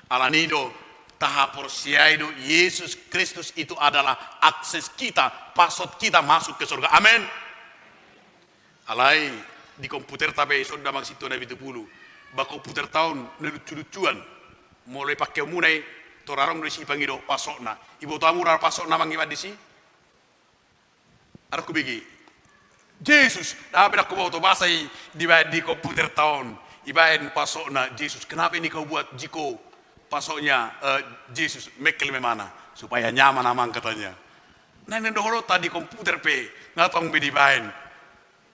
Alani do, tahaporseai do, Yesus Kristus itu adalah akses kita, password kita masuk ke surga. Amin. Alai di komputerta pe, songon na amang sintua na pitu pulu. Ba komputerta on na lucu-lucuan. Molo ipangke hamuna i, tor adong do disi pangido passwordna. Iboto hamu ra passwordna amang ibaen disi? Adong hubege. Jesus, ndang pe ndang huboto boasa i dibaen di komputerta on. Ibaen passwordna Jesus. Kenapa ini kau buat, Jiko? Passwordnya, eh, Jesus, mengklaim mana? Supaya nyaman amang katanya. Nah, ini dohononta di komputer pe, nga tong be dibaen,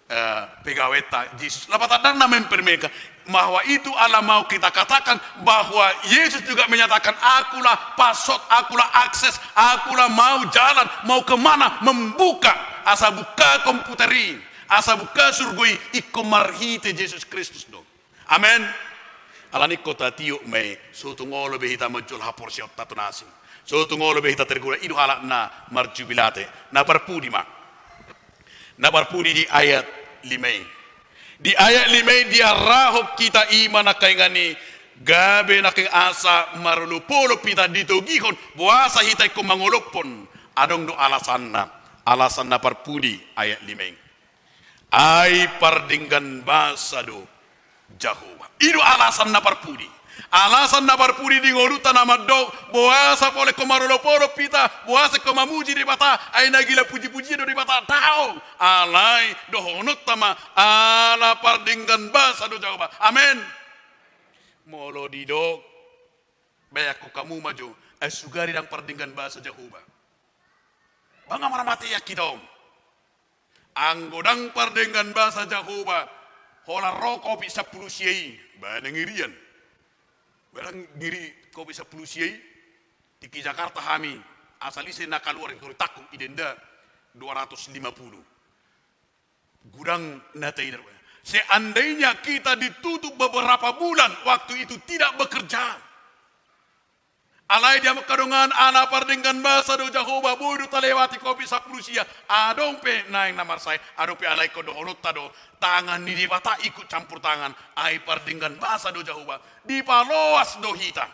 eh, pegawenta Jesus. Lapatanna na mempermainkan. Bahwa itu Allah mau kita katakan bahwa Yesus juga menyatakan, "Akulah password, akulah akses, akulah mau jalan, mau kemana, membuka." Asa buka komputer i, asa buka surgo i, ingkon marhite Jesus Kristus do. Amen. Alani ingkon tatiop ma i, so tung olo be hita manjou haporseaonta tu na asing. So tung olo be hita tergoda, i do halak na marjubilate. Na parpudi ma. Na parpudi di ayat lima i. Di ayat lima i diarahon hita i ma na kaingan i, gabe na kaingan asa marolopolop hita ditogihon, boasa hita ingkon mangolophon. Adong do alasanna, alasan na parpudi ayat lima i. Ai pardenggan basa do Jahowa. I do alasan na parpudi. Alasan na parpudi di ngolunta na mandok, boasa pola ingkon marolopolop hita, boasa ingkon mamuji Debata, ai na gila pujipujian do Debata, daong. Alai dohononta ma, ala pardenggan basa do Jahowa. Amen. Molo didok, baen hamu ma jo, ai sugari ndang pardenggan basa Jahowa. Ba nga marmatean hita on. Anggo ndang pardenggan basa Jahowa, holan ro Covid sampulu sia i, ba na ngerian. Ba na ngeri Covid sampulu sia i, tingki Jakarta hami, asal ise na kaluar i, tingki tanggung i denda dua ratus lima puluh. Godang na taida. Seandainya kita ditutup beberapa bulan, waktu itu tidak bekerja. Alai di angka dongan, ala pardenggan basa do Jahowa, boi do talewati Covid sampulu sia. Adong pe naeng na marsae, adong pe, alai ingkon dohononta do, tangan ni Debata ikut campur tangan, ai pardenggan basa do Jahowa, dipaloas do hita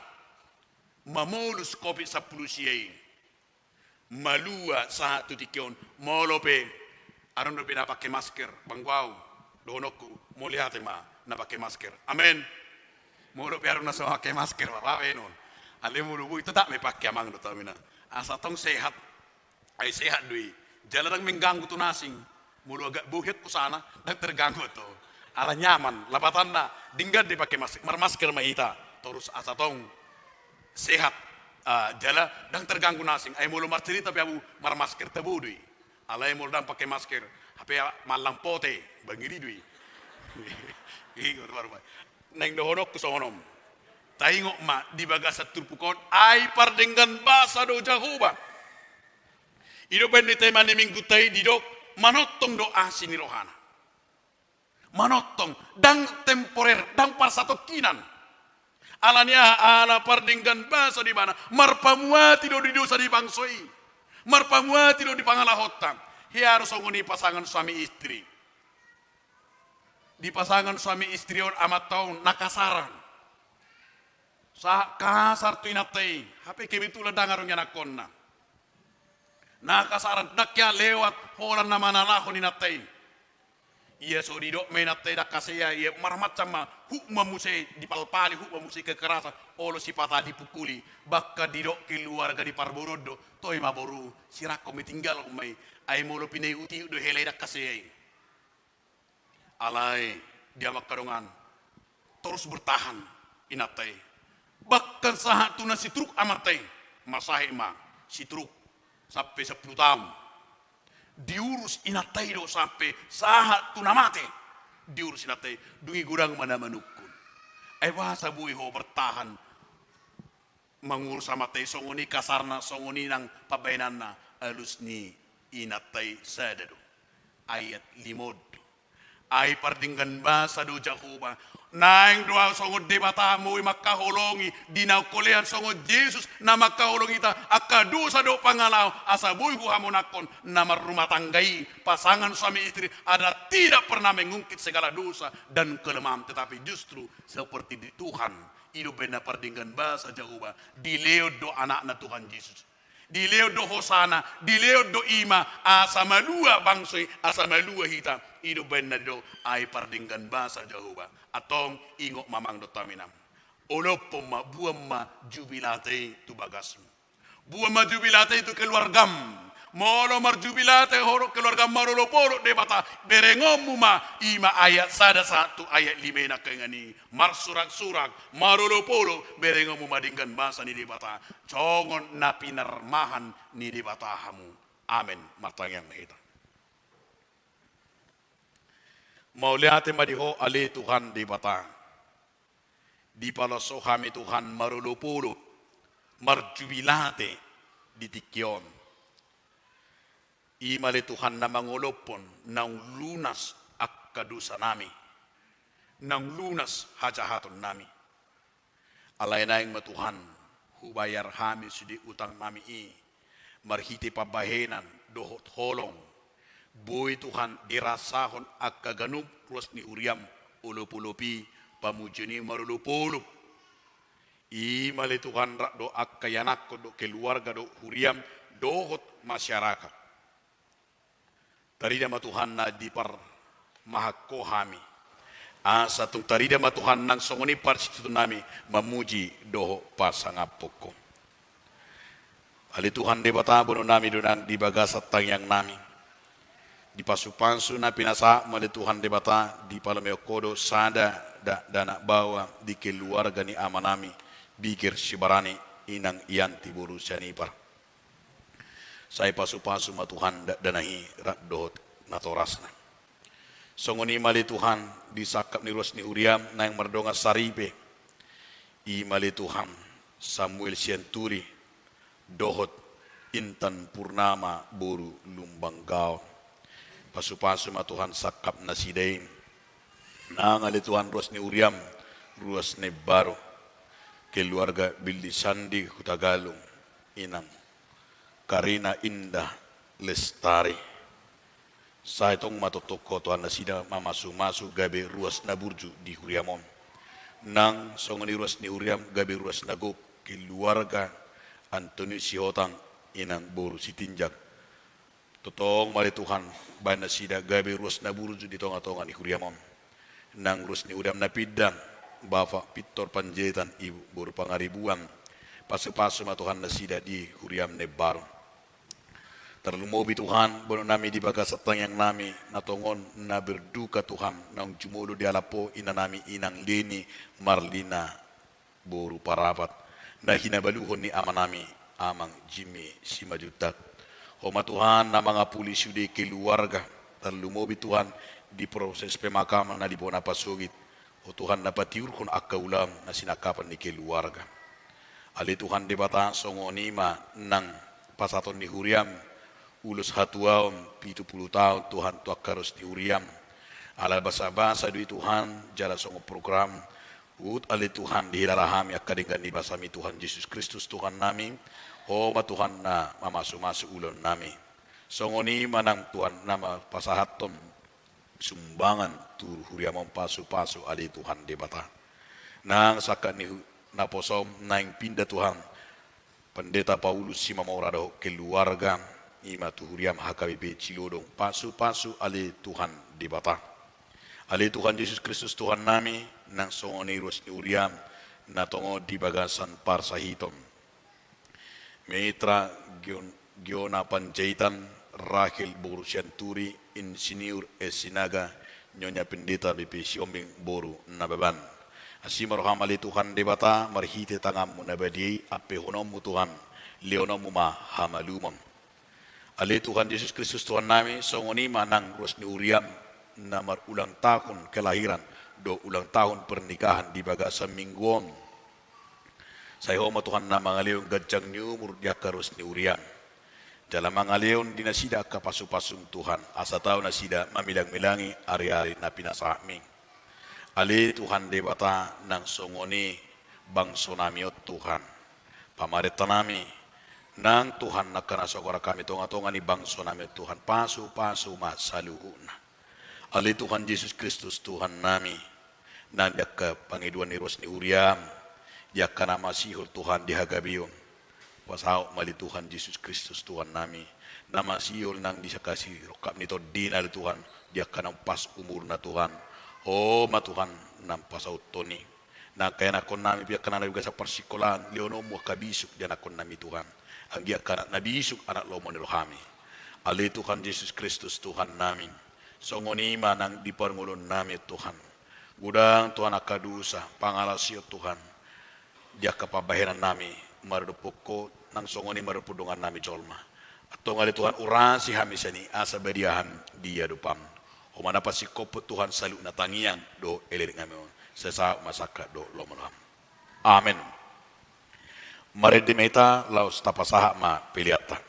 mamolus Covid sampulu sia i. Malua sahat tu tingki on, molo pe, adong dope na pake masker, banggo au, dohononku, mauliate ma na pake masker. Amen. Molo pe adong na so pake masker, ba baen on. Alai molo boi, tetap ma i pake, amang dohot hami na. Asa tong sehat. Ai sehat do i. Jala ndang mengganggu tu na asing. Molo agak boi hosana, ndang terganggu tu. Ala nyaman, lapatanna, denggan do i pake masker, marmasker ma hita. Torus asa tong sehat, ah, jala ndang terganggu na asing. Ai molo marcerita pe ahu marmasker, tabo do i. Alai molo ndang pake masker, hape mallang pote, ba ngeri do i. Ingkon baru, ba. Naeng dohononku songon on. Taingot ma di bagasan turpuk on, ai pardenggan basa do Jahowa. I do baen ni tema ni minggunta i, didok, manongtong do asi ni rohana. Manongtong, ndang temporer, ndang parsatongkinan. Ala ni aha? Ala pardenggan basa do ibana, marpamuati do di dosa ni bangso i. Marpamuati do di pangalahonta. Hea do songon i pasangan suami istri. Di pasangan suami istri on, amanta on na kasaran. Sahat kasar tu inanta i, hape kebetulan ndang adong ianakkonna. Na kasaran, ndang hea lewat holan na mangalahon inanta i. Ia so didok ma inanta i, ndang hasea, ia marmacam ma, huk ma muse dipalpali, huk ma muse kekerasan, olo sipata dipukuli, bahkan didok keluarga di parboruon do, toe ma boru, sirangkon ma i, tinggalhon ma i, ai molo pinaihutihut do hela i, ndang hasea i. Alai di angka dongan, torus bertahan inanta i. Bahkan sahat tu na sitruk amanta i, marsahit ma sitruk sampe sampulu taon. Diurus inanta i do sampe sahat tu na mate. Diurus inanta i, dung i godang ma na manungkun. Ai boasa boi ho bertahan mangurus amanta i, songon i kasarna, songon i nang pambahenanna? Alus ni inanta i sada do. Ayat lima on do. Ai pardenggan basa do Jahowa. Naeng do ahu songon Debata boi mangkaholongi, di na hungkolean songon Jesus na mangkaholongi hita, angka dosa dohot pangalaho, asa boi huhamonangkon na marrumah tangga i, pasangan suami istri, adalah tidak pernah mengungkit segala dosa dan kelemahan, tetapi justru seperti di Tuhan. I do baen na pardenggan basa Jahowa, dilehon do anakna Tuhan Jesus. Dilehon do hosana, dilehon do i ma, asa malua bangso i, asa malua hita. I do baen na didok, ai pardenggan basa Jahowa. Antong, ingot ma amang dohot hami inang. Olophon ma, boan ma jubilate i tu bagasmu. Boan ma jubilate i tu keluargam. Molo marjubilate ho dohot keluargam, marolopolop Debata, berengonmu ma, i ma ayat sada sahat tu ayat lima i na kaingan i. Marsuraksurak, marolopolop, berengonmu ma denggan basa ni Debata, songon na pinarmahan ni Debata hamu. Amen. Martangiang ma hita. Mauliate ma di Ho ale Tuhan Debata. Dipaloas Ho hami Tuhan marolopolop, marjubilate di tingki on. I ma ale Tuhan na mangolophon naung lunas angka dosanami, naung lunas hajahatonnami. Alai naeng ma Tuhan, hubayar hami sude utangnami i, marhite pambahenan dohot holong, Boi Tuhan dirasahon angka ganup ruas ni huriam, olopolop i pamujion i marolopolop. I ma ale Tuhan rap dohot angka ianakhon dohot keluarga dohot huriam dohot masyarakat. Tarida ma Tuhan na diparmahan Ho hami. Asa tung tarida ma Tuhan nang songon i parsitutu nami mamuji dohot pasangaphon Ho. Ale Tuhan Debata, boanonnami do nang di bagasan tangiangnami. Di pasupasu na pinasahatMu ale Tuhan Debata, dipalumehon Ho do sada dakdanak baoa di keluarga ni amanami, Biger Sibarani, inang Yanti boru Sianipar. Sai pasupasu ma Tuhan dakdanak i rap dohot natorasna. Songon i ma ale Tuhan, di sangkap ni ruas ni huriam naeng mardongan saripe. I ma ale Tuhan, Samuel Sianturi dohot Intan Purnama boru Lumban Gaol. Pasupasu ma Tuhan sangkap nasida i. Nang ale Tuhan ruas ni huriam, ruas na imbaru, keluarga Billy Sandi Hutagalung, inang Karina Indah Lestari. Sai tong ma tongtong Ho Tuhan nasida mamasumasu gabe ruas na burju di huriam on. Nang songon i ruas ni huriam gabe ruas na gok, keluarga Antoni Sihotang, inang boru Sitinjak. Tongtong ma ale Tuhan, bahen nasida gabe ruas na burju di tongatonga ni huriam on. Nang ruas ni huriam na pinda, Bapak Victor Panjaitan, Ibu boru Pangaribuan. Pasupasu ma Tuhan nasida di huriam na imbaru. Tarlumobi Tuhan, boanonnami di bagasan tangiangnami, na tongon na berduka Tuhan, naung jumolo dialap Ho inanami inang Leni Marlina boru Parapat, na hinabaluhon ni amanami, Amang Jimmy Simanjuntak. Ho ma Tuhan na mangapuli sude keluarga, tarlumobi Tuhan di proses pemakaman na di bona pasogit. Ho Tuhan na patiurhon angka ulaon na sinangkapan ni keluarga. Ale Tuhan Debata, songon i ma nang pasahaton ni huriam, ulos hatuaon pitu pulu taon Tuhan tu angka ruas ni huriam. Ala basabasa do i Tuhan, jala songon program, huhut ale Tuhan dihilala hami angka denggan ni basaMi Tuhan Jesus Kristus Tuhannami. Ho ma Tuhan na mamasumasu ulaonnami. Songon i ma nang Tuhan na ma pasahathon sumbangan tu huriam on, pasupasu ale Tuhan Debata. Nang sangkap ni hu-, naposoM naeng pinda Tuhan, Pandeta Paulus Simamora dohot keluarga, i ma tu huriam H K B P Cilodong, pasupasu ale Tuhan Debata. Ale Tuhan Jesus Kristus Tuhannami, nang songon i ruas ni huriam, na tongon di bagasan parsahiton. Mitra Gion-, Giona Panjaitan, Rahel boru Sianturi, Insinyur S Sinaga, Nyonya Pendeta B P Sihombing boru Nababan. Asi ma rohaM ale Tuhan Debata, marhite tanganMu na badia i, ampehononMu Tuhan, lehononMu ma hamalumon. Ale Tuhan Jesus Kristus Tuhannami, songon i ma nang ruas ni huriam, na marulang tahun kelahiran, dohot ulang tahun pernikahan di bagasan minggu on. Sai Ho ma Tuhan na mangalehon ganjang ni umur di angka ruas ni huriam. Jala mangalehon di nasida angka pasupasu Tuhan, asa tau nasida mamilangmilangi ariari na pinasahatMi. Ale Tuhan Debata, nang songon i bangsonami on Tuhan. Pamarentanami, nang Tuhan nangkana so goar hami tongatonga ni bangsonami on Tuhan, pasupasu ma saluhutna. Ale Tuhan Jesus Kristus Tuhannami, nang di angka pangidoan ni ruas ni huriam, di angka na masihol Tuhan di hagabeon. Pasaut ma ale Tuhan Jesus Kristus Tuhannami, na masihol nang di sasirongkap ni tondina ale Tuhan, di angka na umpas umurna Tuhan. Ho ma Tuhan na pasautonnami. Nang angka ianakhonnami pe angka na di bagasan parsikolaan, lehononMu angka bisuk di ianakhonnami Tuhan. Anggiat angka na bisuk anak lomo ni rohaMi. Ale Tuhan Jesus Kristus Tuhannami. Songon i ma nang di parngoluonnami Tuhan. Godang Tuhan angka dosa, pangalaosion Tuhan. Di angka pambahenannami, maradophon Ho, nang songon i maradophon dongannami jolma. Antong ale Tuhan urasi hami sian i, asa badia hami di adopanMu. Ho ma na pasingkophon Tuhan saluhutna tangiang, dohot elekeleknami on, sai sahat ma sangkap dohot lomo ni rohaM. Amen. Marende ma hita laos tapasahat ma peleanta.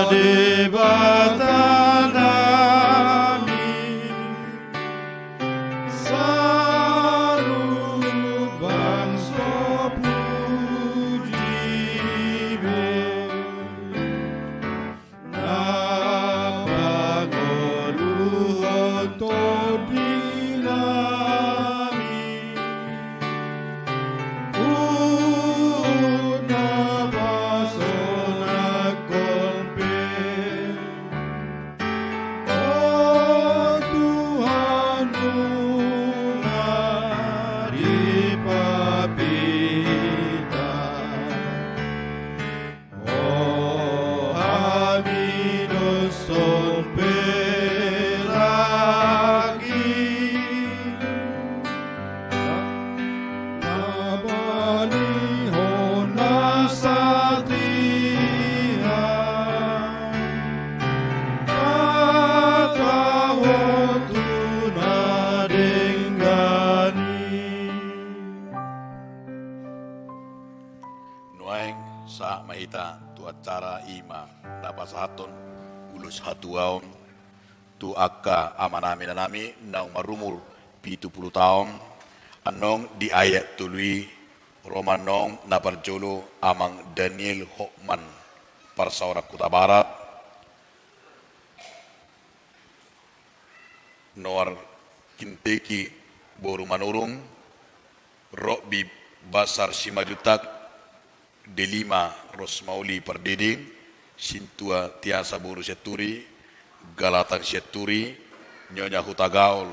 Debata nami, saluhut bangso puji be. Na pangoluhon tondi nami, huhut na pasonanghon pe. O Tuhan, nunga dipapita ho hami dosa on pe lagi. Tabalihon na satia, hatahon tu na denggan i. Nuaeng sahat ma hita tu acara i ma na pasahathon ulos hatuaon tu angka amanami inanami naung marumur pitu pulu taon. Annon di ayat tolu i ro ma annon na parjolo Amang Daniel Hotman, Parsaoran Hutabarat, Noar Kinteki boru Manurung, Rokbi Basar Simanjuntak, Delima Rosmauli Pardede, Sintua Tiasa boru Sianturi, Galatang Sianturi, Nyonya Hutagaol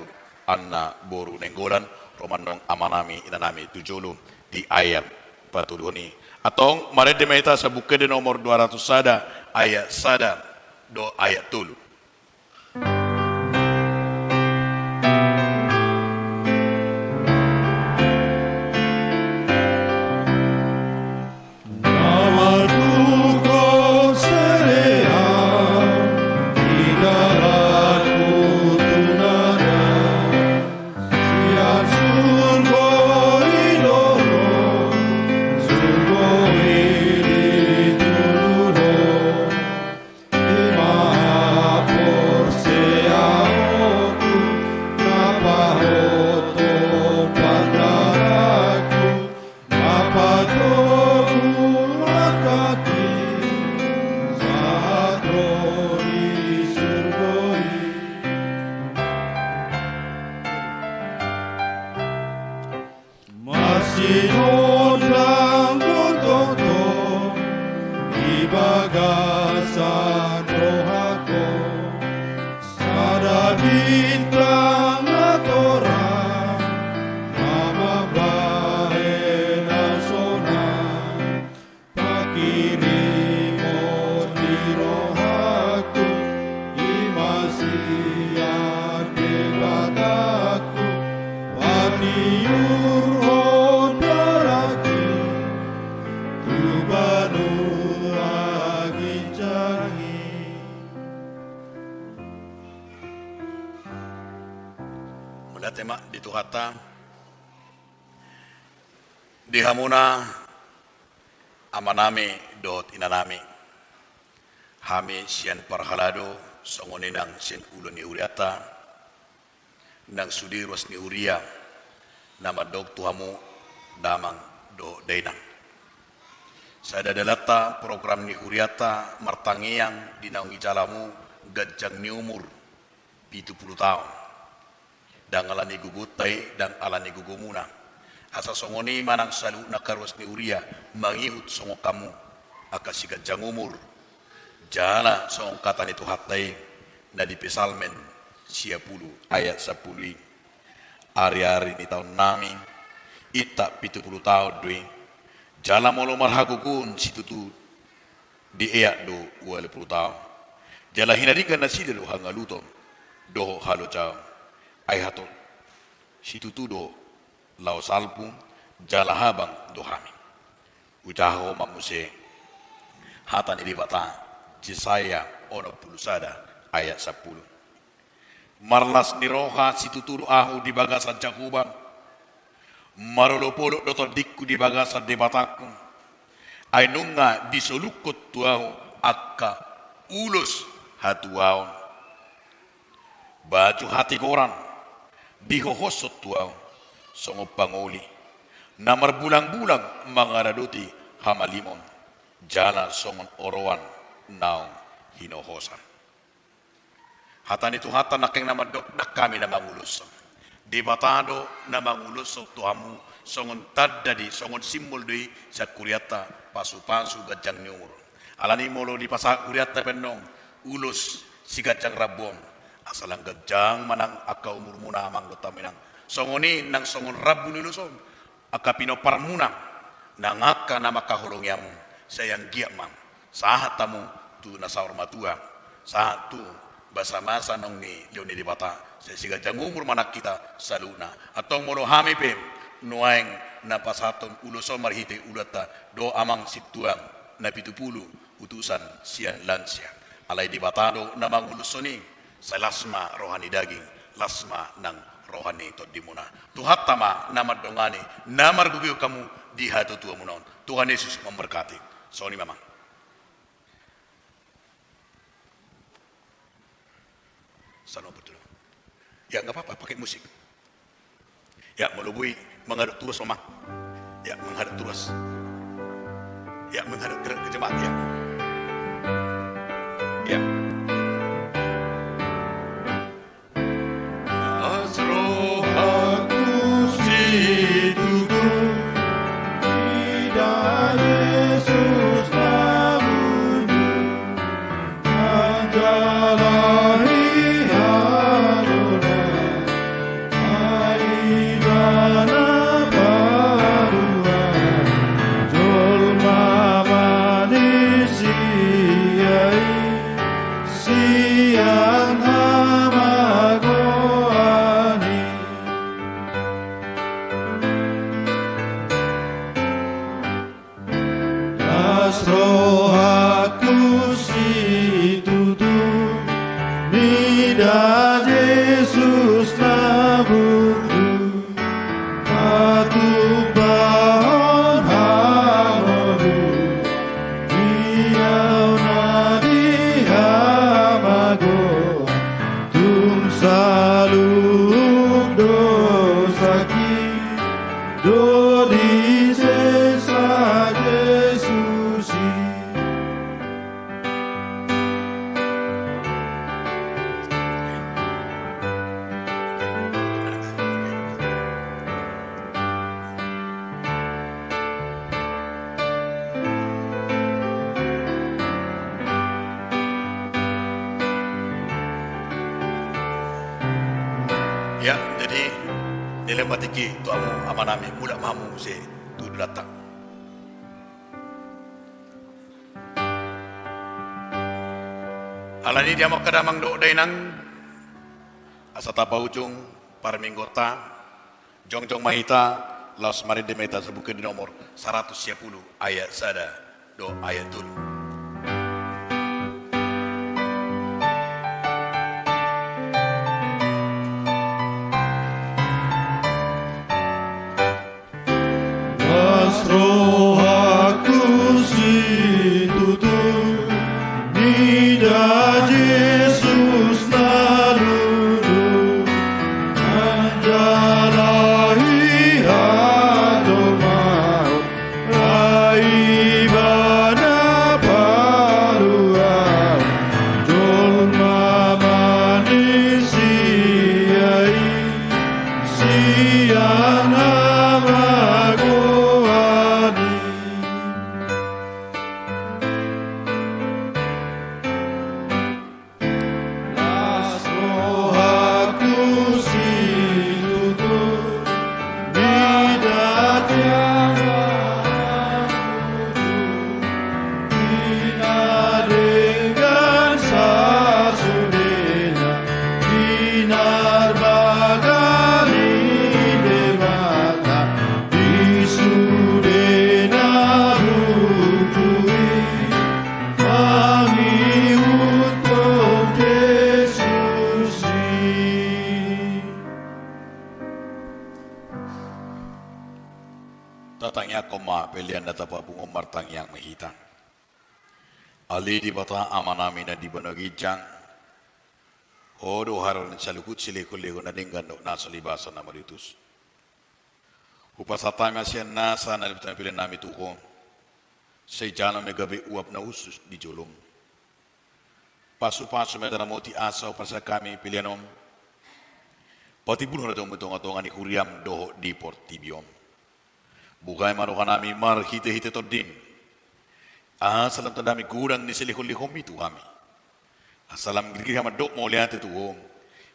Anna boru Nainggolan, ro ma annon amanami inanami tu jolo di ayat patoluhon i. Antong marende ma hita Sambung Ende nomor dua ratus sada, ayat sada dohot ayat tolu. I ma haporseaonku, na pahothon pandarangku, na patogu langkangki sahat ro di surgo i. Marsinondang do tongtong di bagasan rohangku sada bintang na torang, na mambahen au sonang. Pangkirimon di rohangku, i ma sian Debatangku, patiurhon darangki tu banua ginjang i. Mauliate ma di Tuhanta. Di hamuna amanami dohot inanami, hami sian parhalado, songon i nang sian ulaon ni hurianta, nang sude ruas ni huria, na mandok tu hamu damang dohot dainang. Sada dalanta program ni hurianta martangiang di naung dijalo hamu ganjang ni umur pitu pulu taon. Ndang ala ni gogonta i, ndang ala ni gogomuna. Asa songon i ma nang saluhut angka ruas ni huria mangihut songon hamu, angka siganjang umur. Jala songon hata ni Tuhanta i na di Psalmen sia pulu ayat sampulu i. Ariari ni taonnami, intap pitu pulu taon do i. Jala molo marhagogoon situtu, dieak do ualu pulu taon. Jala hinadingkan nasida do hangaluton dohot halojaon. Ai hatop situtu do laho salpu, jala habang do hami. Hujahahon ma muse hata ni Debata, Jesaya onom pulu sada ayat sampulu. Marlas ni roha situtu do ahu di bagasan Jahowa, marolopolop do tondingku di bagasan Debatangku. Ai nunga disolukkon tu ahu angka ulos hatuaon, baju hatigoran dihohoshon tu ahu, songon pangoli na marbulangbulang mangaradoti hamalimon, jala songon oroan naung hinohosan. Hata ni Tuhanta nangkin na mandok, ndang hami na manguloshon. Debata do na manguloshon tu hamu, songon tanda do i, songon simbol do i sian hurianta, pasupasu ganjang ni umur. Alani molo dipasahat hurianta pe annon ulos siganjang rambu on, asa nang ganjang ma nang angka umurmuna amang dohot hamu inang. Songon i nang songon rambu ni ulos on angka pinomparmuna, nang angka na mangkaholongi hamu, sai anggiat ma sahat hamu tu na saur matua, sahat tu basabasa naung nilehon ni Debata, sai siganjang umur ma nang hita saluhutna. Antong molo hami pe nuaeng na pasahathon ulos on marhite ulaonta dohot amang sintua na pitupulu utusan sian lansia. Alai Debata do na manguloshon i, sai las ma roha ni daging, las ma nang roha ni tondimuna. Tuhanta ma na mandongani, na margogoi hamu di hatutuamuna on. Tuhan Yesus memberkati. Songon i ma amang. Salam betul. Ya, nggak apa-apa, pakai musik. Ya, molo boi menghadap turas, Mama. Ya, menghadap turas. Ya, menghadap ke, ke jemaat, ya. Ya. Las rohangku situtu, ida Jesus na burju. Manjalahi hatoran, ai Ibana paluan, jolma manisia i, sian hamagoan i. Las rohangku situtu, mida Jesus na burju, patumbahon hangoluan, di ahu na di hamagoan, tung saluhut dosangki do disesa Jesus i. Ya, jadi, dilehon ma tingki tu hamu amanami, mulak ma hamu muse tu dolanta. Alani i di hamu angka damang dohot dainang, asa tapaujung parmingguonta, jongjong ma hita, laos marende ma hita sabuken di nomor saratus sia pulu ayat sada dohot ayat tolu. Las rohangku situtu, mida Jesus na burju, manjalahi hatoran, ai Ibana paluan, jolma manisia i, sian hamagoan i. Las rohangku situtu, mida Jesus na burju, di na denggan sasudena, pinarbaga ni Debata, di sude na burju i, mangihuthon Jesus i. Tatangiangkon ma pelean na tapapungu on, martangiang ma hita. Ale Debata Amanami na di banua ginjang, Ho do haroro ni saluhut silehonlehon na denggan dohot na so libasa na maliutus. Hupasahat hami sian nasa na nipasahat pelean nami tu Ho, sai jalo ma i gabe uap na hushus di jolom. Pasupasu ma i, ramoti asa huparsiajari hami pelean on, patimbulhon na tumommu di tongatonga ni huriam dohot di portibi on. Buhai ma rohanami marhitehite Tondim, asa lam tanda hami godang ni silehonlehonmi tu hami, asa lam girgir hami mandok mauliate tu Ho,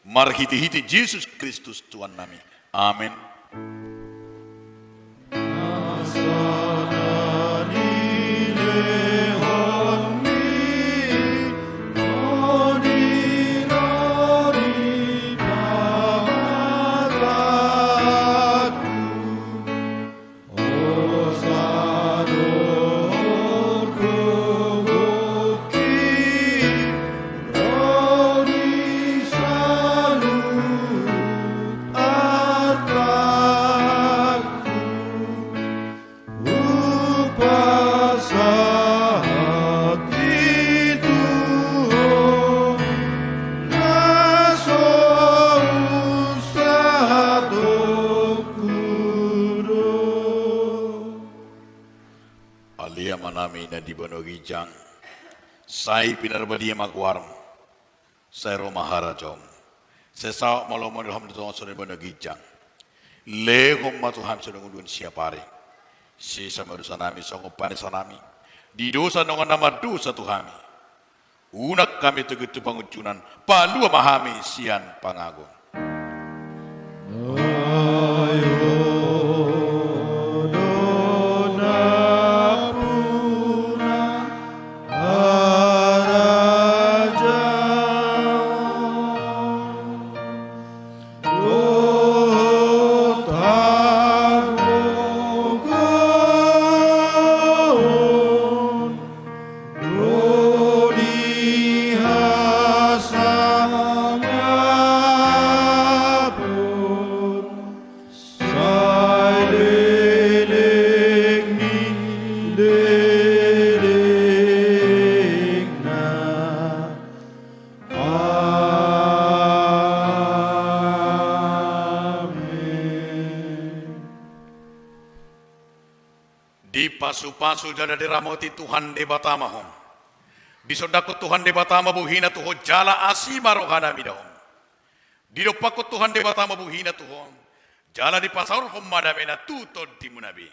marhitehite Jesus Kristus Tuhannami. Amen. Ale Amanami na di banua ginjang, sai pinarbadia ma goarmu, sai ro ma harajaonmu, sai saut ma lomo ni roham di tonga songon na di banua ginjang. Lehon ma tu hami songon na ungkap siap ari. Sesa ma dosanami songon panesanami di dosa ni dongan na mardosa tu hami. Unang hami togihon tu pangunjunan, palua ma hami sian pangago. Amen. Dipasupasu jala diramoti Tuhan Debata ma ho. Disondangkon Tuhan Debata ma bohina tu ho jala asi ma rohanami da ho. Didompakkon Tuhan Debata ma bohina tu ho jala dipasaorhon ma damena tu tondimuna be.